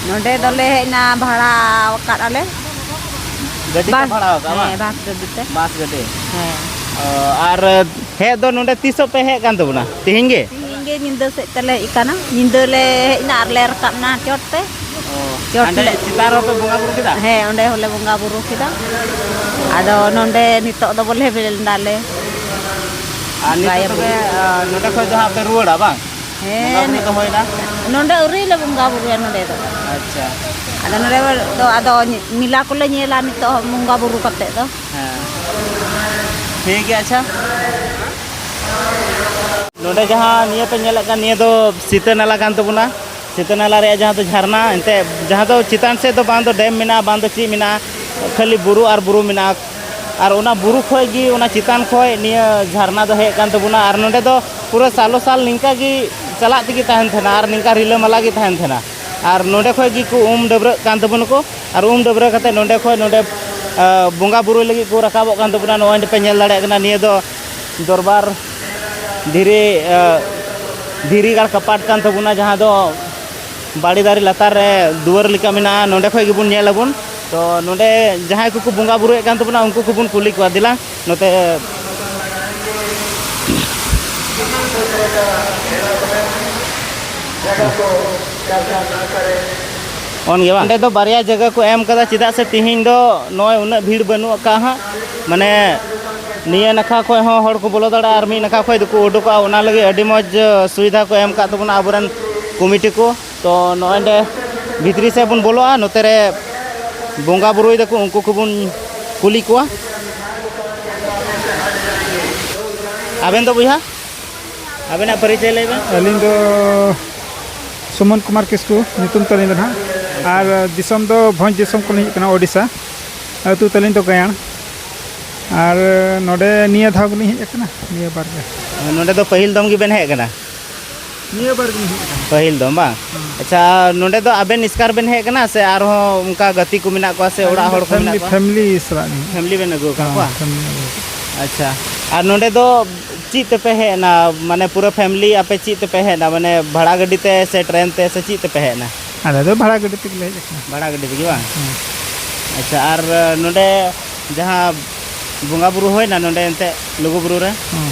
ᱱᱚᱰᱮ ᱫᱚᱞᱮ ᱦᱮᱡ ᱮᱱᱟ, ᱵᱷᱟᱲᱟ ᱟᱠᱟᱫ ᱟᱞᱮ᱾ ᱜᱟᱹᱰᱤ ᱯᱮ ᱵᱟᱥ, ᱵᱷᱟᱲᱟ ᱟᱠᱟᱫᱼᱟ ᱵᱟᱝ? ᱦᱮᱸ, ᱵᱟᱥ ᱜᱟᱹᱰᱤ ᱛᱮ᱾ ᱵᱟᱥ ᱜᱟᱹᱰᱤ᱾ ᱦᱮᱸ᱾ ᱚ, ᱟᱨ ᱦᱮᱡ ᱫᱚ ᱱᱚᱰᱮ ᱛᱤᱥᱚᱜ ᱯᱮ ᱦᱮᱡ ᱠᱟᱱ ᱛᱟᱵᱚᱱᱟ? ᱛᱮᱦᱮᱧ ᱜᱮ? ᱛᱮᱦᱮᱧ ᱜᱮ ᱧᱤᱫᱟᱹ ᱥᱮᱫ ᱛᱮᱞᱮ ᱦᱮᱡ ᱟᱠᱟᱱᱟ᱾ ᱧᱤᱫᱟᱹ ᱞᱮ ᱦᱮᱡ ᱮᱱᱟ ᱟᱨ ᱞᱮ ᱨᱟᱠᱟᱵ ᱮᱱᱟ ᱪᱚᱴ ᱛᱮ᱾ ᱚ, ᱪᱚᱴ ᱦᱟᱸᱰᱮ ᱞᱮ, ᱪᱮᱛᱟᱱ ᱨᱮᱦᱚᱸ ᱯᱮ ᱵᱚᱸᱜᱟ ᱵᱩᱨᱩ ᱠᱮᱫᱟ? ᱦᱮᱸ, ᱚᱸᱰᱮ ᱦᱚᱸᱞᱮ ᱵᱚᱸᱜᱟ ᱵᱩᱨᱩ ᱠᱮᱫᱟ᱾ ᱟᱫᱚ ᱱᱚᱰᱮ ᱱᱤᱛᱚᱜ ᱫᱚ ᱵᱚᱞᱮ ᱵᱮᱞ ᱮᱫᱟᱞᱮ᱾ ᱟᱨ ᱱᱤᱛᱚᱜ ᱵᱚᱸᱜᱟᱭᱟᱵᱚᱱ᱾ ᱛᱚᱵᱮ, ᱟ, ᱱᱚᱰᱮ ᱠᱷᱚᱡ ᱫᱚ ᱦᱟᱸᱜ ᱯᱮ ᱨᱩᱣᱟᱹᱲᱟ ᱵᱟᱝ? ᱵᱚᱸᱜᱟ ᱦᱮᱸ, ᱵᱩᱨᱩ ᱫᱚ ᱦᱩᱭᱱᱟ? ᱱᱚᱰᱮ ᱟᱹᱣᱨᱤ ᱞᱮ ᱵᱚᱸᱜᱟ ᱵᱩᱨᱩᱭᱟ ᱱᱚᱰᱮ ᱫᱚ᱾ ᱟᱪᱪᱷᱟ᱾ ᱟᱫᱚ ᱱᱚᱰᱮ ᱫᱚ ᱟᱫᱚ ᱢᱮᱞᱟ ᱠᱚᱞᱮ ᱧᱮᱞᱟ ᱱᱤᱛᱚᱜ ᱵᱚᱸᱜᱟ ᱵᱩᱨᱩ ᱠᱟᱛᱮᱫ ᱫᱚ᱾ ᱦᱮᱸ᱾ ᱴᱷᱤᱠ ᱜᱮᱭᱟ, ᱟᱪᱪᱷᱟ᱾ ᱱᱚᱰᱮ ᱡᱟᱦᱟᱸ ᱱᱤᱭᱟᱹ ᱯᱮ ᱧᱮᱞᱮᱫ ᱠᱟᱱ, ᱱᱤᱭᱟᱹ ᱫᱚ ᱥᱤᱛᱟᱹ ᱱᱟᱞᱟ ᱠᱟᱱ ᱛᱟᱵᱚᱱᱟ᱾ ᱥᱤᱛᱟᱹ ᱱᱟᱞᱟ ᱨᱮᱭᱟᱜ ᱡᱟᱦᱟᱸ ᱫᱚ ᱡᱷᱟᱨᱱᱟ, ᱮᱱᱛᱮᱫ ᱡᱟᱦᱟᱸ ᱫᱚ ᱪᱮᱛᱟᱱ ᱥᱮᱫ ᱫᱚ ᱵᱟᱝ ᱫᱚ ᱰᱮᱢ ᱢᱮᱱᱟᱜᱼᱟ, ᱵᱟᱝ ᱫᱚ ᱪᱮᱫ ᱢᱮᱱᱟᱜᱼᱟ, ᱠᱷᱟᱹᱞᱤ ᱵᱩᱨᱩ ᱟᱨ ᱵᱩᱨᱩ ᱢᱮᱱᱟᱜᱼᱟ᱾ ᱟᱨ ᱚᱱᱟ ᱵᱩᱨᱩ ᱠᱷᱚᱡ ᱜᱮ, ᱚᱱᱟ ᱪᱮᱛᱟᱱ ᱠᱷᱚᱡ ᱱᱤᱭᱟᱹ ᱡᱷᱟᱨᱱᱟ ᱫᱚ ᱦᱮᱡ ᱠᱟᱱ ᱛᱟᱵᱚᱱᱟ᱾ ᱟᱨ ᱱᱚᱰᱮ ᱫᱚ ᱯᱩᱨᱟᱹ ᱥᱟᱞᱚ ᱥᱟᱞ ᱱᱤᱝᱠᱟ ᱜᱮ ᱪᱟᱞᱟᱜ ᱛᱮᱜᱮ ᱛᱟᱦᱮᱱ ᱛᱟᱦᱮᱱᱟ ᱟᱨ ᱱᱤᱝᱠᱟ ᱨᱤᱞᱟᱹᱢᱟᱞᱟ ᱜᱮ ᱛᱟᱦᱮᱱ ᱛᱟᱦᱮᱱᱟ᱾ ᱟᱨ ᱱᱚᱰᱮ ᱠᱷᱚᱡ ᱜᱮᱠᱚ ᱩᱢ ᱰᱟᱹᱵᱽᱨᱟᱹᱜ ᱠᱟᱱ ᱛᱟᱵᱚᱱᱟᱠᱚ᱾ ᱟᱨ ᱩᱢ ᱰᱟᱹᱵᱽᱨᱟᱹ ᱠᱟᱛᱮᱫ ᱱᱚᱰᱮ ᱠᱷᱚᱡ ᱱᱚᱰᱮ, ᱟ, ᱵᱚᱸᱜᱟ ᱵᱩᱨᱩᱭ ᱞᱟᱹᱜᱤᱫ ᱠᱚ ᱨᱟᱠᱟᱵᱚᱜ ᱠᱟᱱ ᱛᱟᱵᱚᱱᱟ᱾ ᱱᱚᱜᱼᱚᱭ ᱱᱚᱰᱮ ᱯᱮ ᱧᱮᱞ ᱫᱟᱲᱮᱭᱟᱜ ᱠᱟᱱᱟ, ᱱᱤᱭᱟᱹ ᱫᱚ ᱫᱚᱨᱵᱟᱨ ᱫᱷᱤᱨᱤ, ᱟ, ᱫᱷᱤᱨᱤ ᱜᱟᱲ ᱠᱟᱯᱟᱴ ᱠᱟᱱ ᱛᱟᱵᱚᱱᱟ, ᱡᱟᱦᱟᱸ ᱫᱚ ᱵᱟᱲᱮ ᱫᱟᱨᱮ ᱞᱟᱛᱟᱨ ᱨᱮ ᱫᱩᱣᱟᱹᱨ ᱞᱮᱠᱟ ᱢᱮᱱᱟᱜᱼᱟ᱾ ᱱᱚᱰᱮ ᱠᱷᱚᱡ ᱜᱮᱵᱚᱱ ᱧᱮᱞ ᱟᱵᱚᱱ᱾ ᱛᱚ ᱱᱚᱰᱮ ᱡᱟᱦᱟᱸᱭ ᱠᱚᱠᱚ ᱵᱚᱸᱜᱟ ᱵᱩᱨᱩᱭᱮᱫ ᱠᱟᱱ ᱛᱟᱵᱚᱱᱟ, ᱩᱱᱠᱩ ᱠᱚᱵᱚᱱ ᱠᱩᱞᱤ ᱠᱚᱣᱟ᱾ ᱫᱮᱞᱟ ᱱᱚᱛᱮ᱾ ᱚᱱ ᱜᱮ ᱵᱟᱝ? ᱚᱸᱰᱮ ᱫᱚ ᱵᱟᱨᱭᱟ ᱡᱟᱭᱜᱟ ᱠᱚ ᱮᱢ ᱠᱟᱫᱟ, ᱪᱮᱫᱟᱜ ᱥᱮ ᱛᱤᱦᱤᱧ ᱫᱚ ᱱᱚᱜᱼᱚᱭ ᱩᱱᱟᱹᱜ ᱵᱷᱤᱲ ᱵᱟᱹᱱᱩᱜ ᱟᱠᱟᱫᱼᱟ ᱦᱟᱸᱜ᱾ ᱢᱟᱱᱮ ᱱᱤᱭᱟᱹ ᱱᱟᱠᱷᱟ ᱠᱷᱚᱱ ᱦᱚᱸ ᱦᱚᱲ ᱠᱚ ᱵᱚᱞᱚ ᱫᱟᱲᱮᱭᱟᱜᱼᱟ ᱟᱨ ᱢᱤᱫ ᱱᱟᱠᱷᱟ ᱠᱷᱚᱱ ᱫᱚᱠᱚ ᱩᱰᱩᱠᱚᱜᱼᱟ᱾ ᱚᱱᱟ ᱞᱟᱹᱜᱤᱫ ᱟᱹᱰᱤ ᱢᱚᱡᱽ ᱥᱩᱵᱤᱫᱷᱟ ᱠᱚ ᱮᱢ ᱟᱠᱟᱫ ᱛᱟᱵᱚᱱᱟ ᱟᱵᱚᱨᱮᱱ ᱠᱚᱢᱤᱴᱤ ᱠᱚ᱾ ᱛᱚ ᱱᱚᱜᱼᱚᱭ ᱱᱚᱰᱮ ᱵᱷᱤᱛᱨᱤ ᱥᱮᱫ ᱵᱚᱱ ᱵᱚᱞᱚᱜᱼᱟ, ᱱᱚᱛᱮ ᱨᱮ ᱵᱚᱸᱜᱟ ᱵᱩᱨᱩᱭ ᱫᱟᱠᱚ, ᱩᱱᱠᱩ ᱠᱚᱵᱚᱱ ᱠᱩᱞᱤ ᱠᱚᱣᱟ᱾ ᱟᱵᱮᱱ ᱫᱚ ᱵᱚᱭᱦᱟ, ᱟᱵᱮᱱᱟᱜ ᱯᱚᱨᱤᱪᱚᱭ ᱞᱟᱹᱭ ᱵᱮᱱ᱾ ᱟᱹᱞᱤᱧ ᱫᱚ ᱥᱩᱢᱚᱱ ᱠᱩᱢᱟᱨ ᱠᱤᱥᱠᱩ ᱧᱩᱛᱩᱢ ᱛᱟᱹᱞᱤᱧ ᱫᱚ ᱱᱟᱦᱟᱜ, ᱟᱨ ᱫᱤᱥᱚᱢ ᱫᱚ ᱵᱷᱚᱸᱡᱽ ᱫᱤᱥᱚᱢ ᱠᱷᱚᱱ ᱞᱤᱧ ᱦᱮᱡ ᱠᱟᱱᱟ, ᱳᱰᱤᱥᱟ᱾ ᱟᱹᱛᱩ ᱛᱟᱹᱞᱤᱧ ᱫᱚ ᱜᱟᱭᱟᱲ, ᱟᱨ ᱱᱚᱰᱮ ᱱᱤᱭᱟᱹ ᱫᱷᱟᱣ ᱜᱮᱞᱤᱧ ᱦᱮᱡ ᱟᱠᱟᱱᱟ, ᱱᱤᱭᱟᱹ ᱵᱟᱨ ᱜᱮ᱾ ᱱᱚᱰᱮ ᱫᱚ ᱯᱟᱹᱦᱤᱞ ᱫᱚᱢ ᱜᱮᱵᱮᱱ ᱦᱮᱡ ᱟᱠᱟᱱᱟ? ᱱᱤᱭᱟᱹ ᱵᱟᱨ ᱜᱮᱞᱤᱧ ᱦᱮᱡ ᱟᱠᱟᱱᱟ᱾ ᱯᱟᱹᱦᱤᱞ ᱫᱚᱢ ᱵᱟᱝ? ᱦᱮᱸ᱾ ᱟᱪᱪᱷᱟ, ᱱᱚᱰᱮ ᱫᱚ ᱟᱵᱮᱱ ᱮᱥᱠᱟᱨ ᱵᱮᱱ ᱦᱮᱡ ᱟᱠᱟᱱᱟ ᱥᱮ ᱟᱨᱦᱚᱸ ᱚᱱᱠᱟ ᱜᱟᱛᱮ ᱠᱚ ᱢᱮᱱᱟᱜ ᱠᱚᱣᱟ ᱥᱮ ᱚᱲᱟᱜ ᱦᱚᱲ ᱠᱚ ᱢᱮᱱᱟᱜ ᱯᱷᱮᱢᱞᱤ, ᱠᱚᱣᱟ? ᱯᱷᱮᱢᱞᱤ ᱥᱟᱞᱟᱜ ᱜᱮ᱾ ᱯᱷᱮᱢᱞᱤ ᱵᱮᱱ ᱟᱹᱜᱩ ᱟᱠᱟᱫ ᱦᱮᱸ, ᱠᱚᱣᱟ? ᱯᱷᱮᱢᱞᱤ ᱟᱹᱜᱩ ᱟᱠᱟᱫ᱾ ᱟᱪᱪᱷᱟ, ᱟᱨ ᱱᱚᱰᱮ ᱫᱚ ᱪᱮᱫ ᱛᱮᱯᱮ ᱦᱮᱡ ᱮᱱᱟ? ᱢᱟᱱᱮ ᱯᱩᱨᱟᱹ ᱯᱷᱮᱢᱞᱤ ᱟᱯᱮ ᱪᱮᱫ ᱛᱮᱯᱮ ᱦᱮᱡ ᱮᱱᱟ? ᱢᱟᱱᱮ ᱵᱷᱟᱲᱟ ᱜᱟᱹᱰᱤ ᱛᱮ ᱥᱮ ᱴᱨᱮᱱ ᱛᱮ ᱥᱮ ᱪᱮᱫ ᱛᱮᱯᱮ ᱦᱮᱡ ᱮᱱᱟ? ᱟᱞᱮ ᱫᱚ ᱵᱷᱟᱲᱟ ᱜᱟᱹᱰᱤ ᱛᱮᱜᱮ ᱞᱮ ᱦᱮᱡ ᱟᱠᱟᱱᱟ᱾ ᱵᱷᱟᱲᱟ ᱜᱟᱹᱰᱤ ᱛᱮᱜᱮ ᱵᱟᱝ? ᱦᱮᱸ᱾ ᱟᱪᱪᱷᱟ, ᱟᱨ ᱱᱚᱰᱮ ᱡᱟᱦᱟᱸ ᱵᱚᱸᱜᱟ ᱵᱩᱨᱩ ᱦᱩᱭᱱᱟ ᱱᱚᱰᱮ ᱮᱱᱛᱮ ᱞᱩᱜᱩ ᱵᱩᱨᱩ ᱨᱮ? ᱦᱮᱸ᱾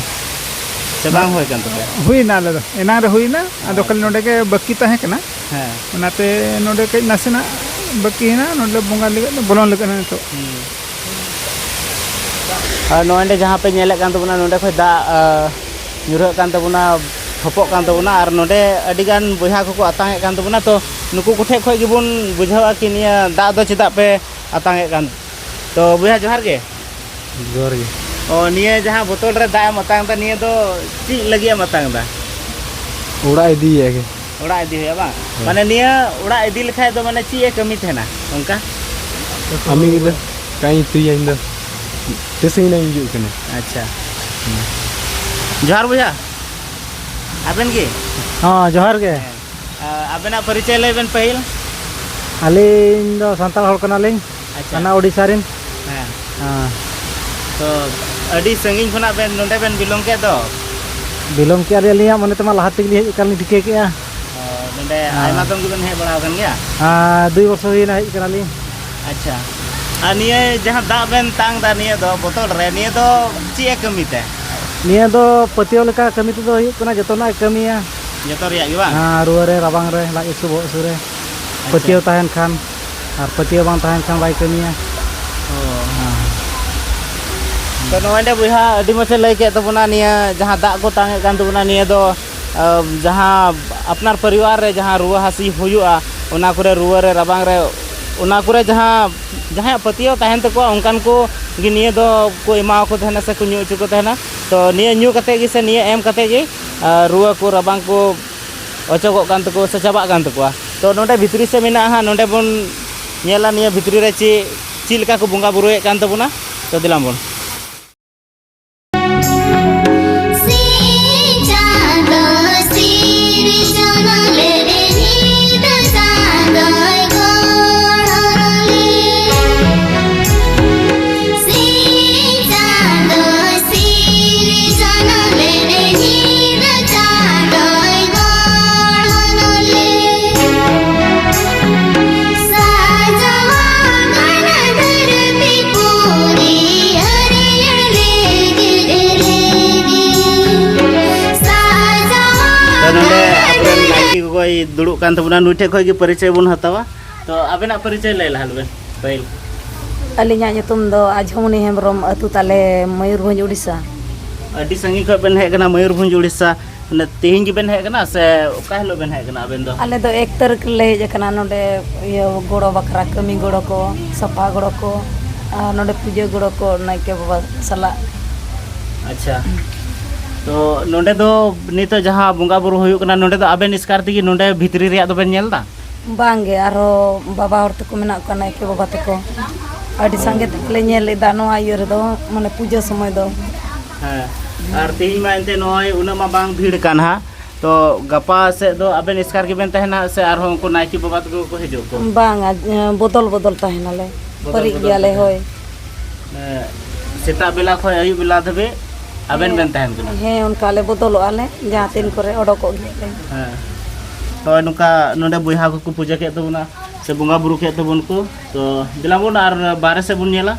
ᱥᱮ ᱵᱟᱝ ᱦᱩᱭ ᱠᱟᱱ ᱛᱟᱯᱮᱭᱟ? ᱦᱩᱭᱱᱟ, ᱟᱞᱮ ᱫᱚ ᱮᱱᱟᱝ ᱨᱮ ᱦᱩᱭᱱᱟ, ᱟᱫᱚ ᱠᱷᱟᱹᱞᱤ ᱟᱪᱪᱷᱟ᱾ ᱱᱚᱰᱮ ᱜᱮ ᱵᱟᱹᱠᱤ ᱛᱟᱦᱮᱸ ᱠᱟᱱᱟ᱾ ᱦᱮᱸ᱾ ᱚᱱᱟᱛᱮ ᱱᱚᱰᱮ ᱠᱟᱹᱡ ᱱᱟᱥᱮᱱᱟᱜ ᱵᱟᱹᱠᱤᱭᱮᱱᱟ, ᱱᱚᱰᱮ ᱵᱚᱸᱜᱟ ᱞᱟᱹᱜᱤᱫ ᱞᱮ ᱵᱚᱞᱚᱱ ᱞᱟᱹᱜᱤᱫ ᱱᱤᱛᱚᱜ᱾ ᱦᱩᱸ᱾ ᱟᱨ ᱱᱚᱜᱼᱚᱭ ᱱᱚᱰᱮ ᱡᱟᱦᱟᱸ ᱯᱮ ᱧᱮᱞᱮᱫ ᱠᱟᱱ ᱛᱟᱵᱚᱱᱟ, ᱱᱚᱰᱮ ᱠᱷᱚᱡ ᱫᱟᱜ, ᱟ, ᱧᱩᱨᱦᱟᱹᱜ ᱠᱟᱱ ᱛᱟᱵᱚᱱᱟ, ᱛᱷᱚᱯᱚᱜ ᱠᱟᱱ ᱛᱟᱵᱚᱱᱟ, ᱟᱨ ᱱᱚᱰᱮ ᱟᱹᱰᱤᱜᱟᱱ ᱵᱚᱭᱦᱟ ᱠᱚᱠᱚ ᱟᱛᱟᱝ ᱮᱫ ᱠᱟᱱ ᱛᱟᱵᱚᱱᱟ᱾ ᱛᱚ ᱱᱩᱠᱩ ᱠᱚᱴᱷᱮᱡ ᱠᱷᱚᱡ ᱜᱮᱵᱚᱱ ᱵᱩᱡᱷᱟᱹᱣᱟ ᱠᱤ ᱱᱤᱭᱟᱹ ᱫᱟᱜ ᱫᱚ ᱪᱮᱫᱟᱜ ᱯᱮ ᱟᱛᱟᱝ ᱮᱫ ᱠᱟᱱ᱾ ᱛᱚ ᱵᱚᱭᱦᱟ ᱡᱚᱦᱟᱨ ᱜᱮ᱾ ᱡᱚᱦᱟᱨ ᱜᱮ᱾ ᱚ, ᱱᱤᱭᱟᱹ ᱡᱟᱦᱟᱸ ᱵᱳᱛᱚᱞ ᱨᱮ ᱫᱟᱜ ᱮᱢ ᱟᱛᱟᱝ ᱮᱫᱟ, ᱱᱤᱭᱟᱹ ᱫᱚ ᱪᱮᱫ ᱞᱟᱹᱜᱤᱫ ᱮᱢ ᱟᱛᱟᱝ ᱮᱫᱟ? ᱚᱲᱟᱜ ᱤᱫᱤᱭᱮᱫᱼᱟ ᱜᱮ᱾ ᱚᱲᱟᱜ ᱤᱫᱤ ᱦᱩᱭᱩᱜᱼᱟ ᱵᱟᱝ? ᱦᱮᱸ᱾ ᱢᱟᱱᱮ ᱱᱤᱭᱟᱹ ᱚᱲᱟᱜ ᱤᱫᱤ ᱞᱮᱠᱷᱟᱡ ᱫᱚ ᱢᱟᱱᱮ ᱪᱮᱫ ᱮ ᱠᱟᱹᱢᱤ ᱛᱟᱦᱮᱱᱟ ᱚᱱᱠᱟ? ᱠᱟᱹᱢᱤ ᱜᱮᱞᱮ ᱠᱟᱹᱢᱤ ᱩᱛᱩᱭᱟ ᱤᱧ ᱫᱚ᱾ ᱛᱤᱥ ᱤᱧ ᱦᱤᱡᱩᱜ ᱠᱟᱱᱟ᱾ ᱟᱪᱪᱷᱟ᱾ ᱡᱚᱦᱟᱨ ᱵᱚᱭᱦᱟ᱾ ᱟᱵᱮᱱ ᱜᱮ? ᱦᱚᱸ, ᱡᱚᱦᱟᱨ ᱜᱮ᱾ ᱦᱮᱸ᱾ ᱟ, ᱟᱵᱮᱱᱟᱜ ᱯᱚᱨᱤᱪᱚᱭ ᱞᱟᱹᱭ ᱵᱮᱱ ᱯᱟᱹᱦᱤᱞ᱾ ᱟᱹᱞᱤᱧ ᱫᱚ ᱥᱟᱱᱛᱟᱲ ᱦᱚᱲ ᱠᱟᱱᱟᱞᱤᱧ, ᱟᱪᱪᱷᱟ᱾ ᱦᱟᱱᱟ ᱳᱰᱤᱥᱟ ᱨᱮᱱ᱾ ᱦᱮᱸ᱾ ᱦᱮᱸ᱾ ᱛᱚ, ᱟᱹᱰᱤ ᱥᱟᱺᱜᱤᱧ ᱠᱷᱚᱱᱟᱜ ᱵᱮᱱ, ᱱᱚᱰᱮ ᱵᱮᱱ belong ᱠᱮᱫ ᱫᱚ? belong ᱠᱮᱫᱼᱟ ᱞᱤᱧ, ᱟᱹᱞᱤᱧᱟᱜ ᱢᱚᱱᱮ ᱛᱮᱢᱟ ᱞᱟᱦᱟ ᱛᱮᱜᱮ ᱞᱤᱧ ᱦᱮᱡ ᱟᱠᱟᱱ ᱞᱤᱧ ᱴᱷᱤᱠᱟᱹ ᱠᱮᱫᱼᱟ᱾ ᱚ, ᱱᱚᱰᱮ ᱦᱮᱸ᱾ ᱟᱭᱢᱟ ᱫᱚᱢ ᱜᱮᱵᱮᱱ ᱦᱮᱡ ᱵᱟᱲᱟ ᱟᱠᱟᱱ ᱜᱮᱭᱟ? ᱦᱮᱸ, ᱫᱩᱭ ᱵᱚᱪᱷᱚᱨ ᱦᱩᱭᱮᱱᱟ ᱦᱮᱡ ᱟᱠᱟᱱᱟᱞᱤᱧ᱾ ᱟᱪᱪᱷᱟ, ᱟᱨ ᱱᱤᱭᱟᱹ ᱡᱟᱦᱟᱸ ᱫᱟᱜ ᱵᱮᱱ ᱛᱟᱝ ᱫᱟ ᱱᱤᱭᱟᱹ ᱫᱚ ᱵᱚᱛᱚᱞ ᱨᱮ, ᱱᱤᱭᱟᱹ ᱫᱚ ᱪᱮᱫ ᱮ ᱠᱟᱹᱢᱤ ᱛᱮ? ᱱᱤᱭᱟᱹ ᱫᱚ ᱯᱟᱹᱛᱭᱟᱹᱣ ᱞᱮᱠᱟ ᱠᱟᱹᱢᱤ ᱛᱮᱫᱚ ᱦᱩᱭᱩᱜ ᱠᱟᱱᱟ, ᱡᱚᱛᱚᱱᱟᱜ ᱮ ᱠᱟᱹᱢᱤᱭᱟ᱾ ᱡᱚᱛᱚ ᱨᱮᱭᱟᱜ ᱜᱮ ᱵᱟᱝ? ᱟᱨ ᱨᱩᱣᱟᱹ ᱨᱮ, ᱨᱟᱵᱟᱝ ᱨᱮ, ᱞᱟᱡ ᱦᱟᱹᱥᱩ, ᱵᱚᱦᱚᱜ ᱦᱟᱹᱥᱩ ᱨᱮ ᱟᱪᱪᱷᱟ᱾ ᱯᱟᱹᱛᱭᱟᱹᱣ ᱛᱟᱦᱮᱱ ᱠᱷᱟᱱ, ᱟᱨ ᱯᱟᱹᱛᱭᱟᱹᱣ ᱵᱟᱝ ᱛᱟᱦᱮᱱ ᱠᱷᱟᱱ ᱵᱟᱭ ᱠᱟᱹᱢᱤᱭᱟ᱾ ᱚ᱾ ᱦᱮᱸ᱾ ᱛᱚ ᱱᱚᱜᱼᱚᱭ ᱱᱚᱰᱮ ᱵᱚᱭᱦᱟ ᱟᱹᱰᱤ ᱢᱚᱡᱽ ᱮ ᱞᱟᱹᱭ ᱠᱮᱫ ᱛᱟᱵᱚᱱᱟ, ᱱᱤᱭᱟᱹ ᱡᱟᱦᱟᱸ ᱫᱟᱜ ᱠᱚ ᱛᱟᱝ ᱮᱫ ᱠᱟᱱ ᱛᱟᱵᱚᱱᱟ, ᱱᱤᱭᱟᱹ ᱫᱚ ᱟᱸ, ᱡᱟᱦᱟᱸ ᱟᱯᱱᱟᱨ ᱯᱚᱨᱤᱵᱟᱨ ᱨᱮ ᱡᱟᱦᱟᱸ ᱨᱩᱣᱟᱹ ᱦᱟᱹᱥᱩ ᱦᱩᱭᱩᱜᱼᱟ, ᱚᱱᱟ ᱠᱚᱨᱮ ᱨᱩᱣᱟᱹ ᱨᱮ ᱨᱟᱵᱟᱝ ᱨᱮ ᱚᱱᱟ ᱠᱚᱨᱮ ᱡᱟᱦᱟᱸ, ᱡᱟᱦᱟᱸᱭᱟᱜ ᱯᱟᱹᱛᱭᱟᱹᱣ ᱛᱟᱦᱮᱱ ᱛᱟᱠᱚᱣᱟ, ᱚᱱᱠᱟᱱ ᱠᱚ ᱜᱮ ᱱᱤᱭᱟᱹ ᱫᱚ ᱠᱚ ᱮᱢᱟᱣᱟᱠᱚ ᱛᱟᱦᱮᱱᱟ ᱥᱮ ᱠᱚ ᱧᱩ ᱦᱚᱪᱚ ᱠᱚ ᱛᱟᱦᱮᱱᱟ᱾ ᱛᱚ ᱱᱤᱭᱟᱹ ᱧᱩ ᱠᱟᱛᱮ ᱜᱮ ᱥᱮ ᱱᱤᱭᱟᱹ ᱮᱢ ᱠᱟᱛᱮ ᱜᱮ, ᱟᱸ, ᱨᱩᱣᱟᱹ ᱠᱚ ᱨᱟᱵᱟᱝ ᱠᱚ ᱚᱪᱚᱜᱚᱜ ᱠᱟᱱ ᱛᱟᱠᱚᱣᱟ ᱥᱮ ᱪᱟᱵᱟᱜ ᱠᱟᱱ ᱛᱟᱠᱚᱣᱟ᱾ ᱛᱚ ᱱᱚᱰᱮ ᱵᱷᱤᱛᱨᱤ ᱥᱮᱫ ᱢᱮᱱᱟᱜᱼᱟ ᱦᱟᱸᱜ, ᱱᱚᱰᱮ ᱵᱚᱱ ᱧᱮᱞᱟ ᱱᱤᱭᱟᱹ ᱵᱷᱤᱛᱨᱤ ᱨᱮ ᱪᱮᱫ, ᱪᱮᱫ ᱞᱮᱠᱟ ᱠᱚ ᱵᱚᱸᱜᱟ ᱵᱩᱨᱩᱭᱮᱫ ᱠᱟᱱ ᱛᱟᱵᱚᱱᱟ᱾ ᱛᱚ ᱫᱮᱞᱟ ᱵᱚᱱ᱾ ᱛᱚ, ᱱᱚᱰᱮ ᱟᱵᱚᱨᱮᱱ ᱱᱟᱭᱠᱮ ᱜᱚᱜᱚᱭ ᱫᱩᱲᱩᱵ ᱠᱟᱱ ᱛᱟᱵᱚᱱᱟ, ᱱᱩᱭ ᱴᱷᱮᱡ ᱠᱷᱚᱡ ᱜᱮ ᱯᱚᱨᱤᱪᱚᱭ ᱵᱚᱱ ᱦᱟᱛᱟᱣᱟ᱾ ᱛᱚ, ᱟᱵᱮᱱᱟᱜ ᱯᱚᱨᱤᱪᱚᱭ ᱞᱟᱹᱭ ᱞᱟᱦᱟ ᱞᱮᱵᱮᱱ ᱯᱟᱹᱦᱤᱞ᱾ ᱟᱹᱞᱤᱧᱟᱜ ᱧᱩᱛᱩᱢ ᱫᱚ ᱟᱡᱷᱚᱢᱚᱱᱤ ᱦᱮᱢᱵᱨᱚᱢ, ᱟᱹᱛᱩ ᱛᱟᱞᱮ ᱢᱚᱭᱩᱨᱵᱷᱚᱸᱡᱽ, ᱩᱲᱤᱥᱥᱟ᱾ ᱟᱹᱰᱤ ᱥᱟᱺᱜᱤᱧ ᱠᱷᱚᱡ ᱵᱮᱱ ᱦᱮᱡ ᱠᱟᱱᱟ ᱢᱚᱭᱩᱨᱵᱷᱚᱸᱡᱽ, ᱩᱲᱤᱥᱥᱟ᱾ ᱢᱟᱱᱮ, ᱛᱮᱦᱮᱧ ᱜᱮᱵᱮᱱ ᱦᱮᱡ ᱠᱟᱱᱟ ᱥᱮ ᱚᱠᱟ ᱦᱤᱞᱳᱜ ᱵᱮᱱ ᱦᱮᱡ ᱠᱟᱱᱟ ᱟᱵᱮᱱ ᱫᱚ? ᱟᱞᱮ ᱫᱚ ᱮᱠ ᱛᱟᱹᱨᱤᱠᱷ ᱨᱮᱞᱮ ᱦᱮᱡ ᱟᱠᱟᱱᱟ ᱱᱚᱰᱮ, ᱤᱭᱟᱹ, ᱜᱚᱲᱚ ᱵᱟᱠᱷᱨᱟ, ᱠᱟᱹᱢᱤ ᱜᱚᱲᱚ ᱠᱚ, ᱥᱟᱯᱷᱟ ᱜᱚᱲᱚ ᱠᱚ, ᱟᱨ ᱱᱚᱰᱮ ᱯᱩᱡᱟᱹ ᱜᱚᱲᱚ ᱠᱚ ᱱᱟᱭᱠᱮ ᱵᱟᱵᱟ ᱥᱟᱞᱟᱜ᱾ ᱟᱪᱪᱷᱟ, ᱛᱚ ᱱᱚᱰᱮ ᱫᱚ ᱱᱤᱛᱚᱜ ᱡᱟᱦᱟᱸ ᱵᱚᱸᱜᱟ ᱵᱩᱨᱩ ᱦᱩᱭᱩᱜ ᱠᱟᱱᱟ, ᱱᱚᱰᱮ ᱫᱚ ᱟᱵᱮᱱ ᱮᱥᱠᱟᱨ ᱛᱮᱜᱮ ᱱᱚᱰᱮ ᱵᱷᱤᱛᱨᱤ ᱨᱮᱭᱟᱜ ᱫᱚᱵᱮᱱ ᱧᱮᱞ ᱮᱫᱟ? ᱵᱟᱝᱜᱮ, ᱟᱨᱦᱚᱸ ᱵᱟᱵᱟ ᱦᱚᱲ ᱛᱟᱠᱚ ᱢᱮᱱᱟᱜ ᱠᱚᱣᱟ, ᱱᱟᱭᱠᱮ ᱵᱟᱵᱟ ᱛᱟᱠᱚ᱾ ᱟᱹᱰᱤ ᱥᱟᱸᱜᱮ ᱛᱮᱞᱮ ᱧᱮᱞ ᱮᱫᱟ ᱱᱚᱣᱟ ᱤᱭᱟᱹ ᱨᱮᱫᱚ, ᱢᱟᱱᱮ ᱯᱩᱡᱟᱹ ᱥᱚᱢᱚᱭ ᱫᱚ᱾ ᱦᱮᱸ, ᱟᱨ ᱛᱮᱦᱮᱧ ᱢᱟ ᱮᱱᱛᱮ ᱱᱚᱜᱼᱚᱭ ᱩᱱᱟᱹᱜ ᱢᱟ ᱵᱟᱝ ᱵᱷᱤᱲ ᱠᱟᱱ ᱦᱟᱸᱜ, ᱛᱚ ᱜᱟᱯᱟ ᱥᱮᱫ ᱫᱚ ᱟᱵᱮᱱ ᱮᱥᱠᱟᱨ ᱜᱮᱵᱮᱱ ᱛᱟᱦᱮᱱᱟ ᱥᱮ ᱟᱨᱦᱚᱸ ᱩᱱᱠᱩ ᱱᱟᱭᱠᱮ ᱵᱟᱵᱟ ᱛᱟᱠᱚ ᱠᱚ ᱦᱤᱡᱩᱜ ᱟᱠᱚ? ᱵᱟᱝᱟ, ᱵᱚᱫᱚᱞ ᱵᱚᱫᱚᱞ ᱛᱟᱦᱮᱱᱟᱞᱮ, ᱵᱚᱫᱚᱞ ᱯᱟᱹᱨᱤᱜ ᱵᱚᱫᱚᱞ ᱜᱮᱭᱟᱞᱮ, ᱛᱟᱦᱮᱱᱟ᱾ ᱦᱳᱭ᱾ ᱦᱮᱸ, ᱥᱮᱛᱟᱜ ᱵᱮᱞᱟ ᱠᱷᱚᱱ ᱟᱹᱭᱩᱵ ᱵᱮᱞᱟ ᱫᱷᱟᱹᱵᱤᱡ ᱟᱵᱮᱱ ᱦᱮᱸ, ᱵᱮᱱ ᱛᱟᱦᱮᱱ ᱠᱟᱱᱟ? ᱦᱮᱸ, ᱚᱱᱠᱟ ᱞᱮ ᱵᱚᱫᱚᱞᱚᱜᱼᱟ ᱞᱮ, ᱡᱟᱦᱟᱸ ᱛᱤᱱ ᱠᱚᱨᱮ ᱚᱰᱚᱠᱚᱜ ᱜᱮᱭᱟᱞᱮ᱾ ᱦᱮᱸ, ᱱᱚᱜᱼᱚᱭ ᱱᱚᱝᱠᱟ ᱱᱚᱰᱮ ᱵᱚᱭᱦᱟ ᱠᱚᱠᱚ ᱯᱩᱡᱟᱹ ᱠᱮᱫ ᱛᱟᱵᱚᱱᱟ᱾ ᱥᱮ ᱵᱚᱸᱜᱟ ᱵᱩᱨᱩ ᱠᱮᱫ ᱛᱟᱵᱚᱱ ᱠᱚ᱾ ᱛᱚ ᱫᱮᱞᱟ ᱵᱚᱱ ᱟᱨ ᱵᱟᱦᱨᱮ ᱥᱮᱫ ᱵᱚᱱ ᱧᱮᱞᱟ,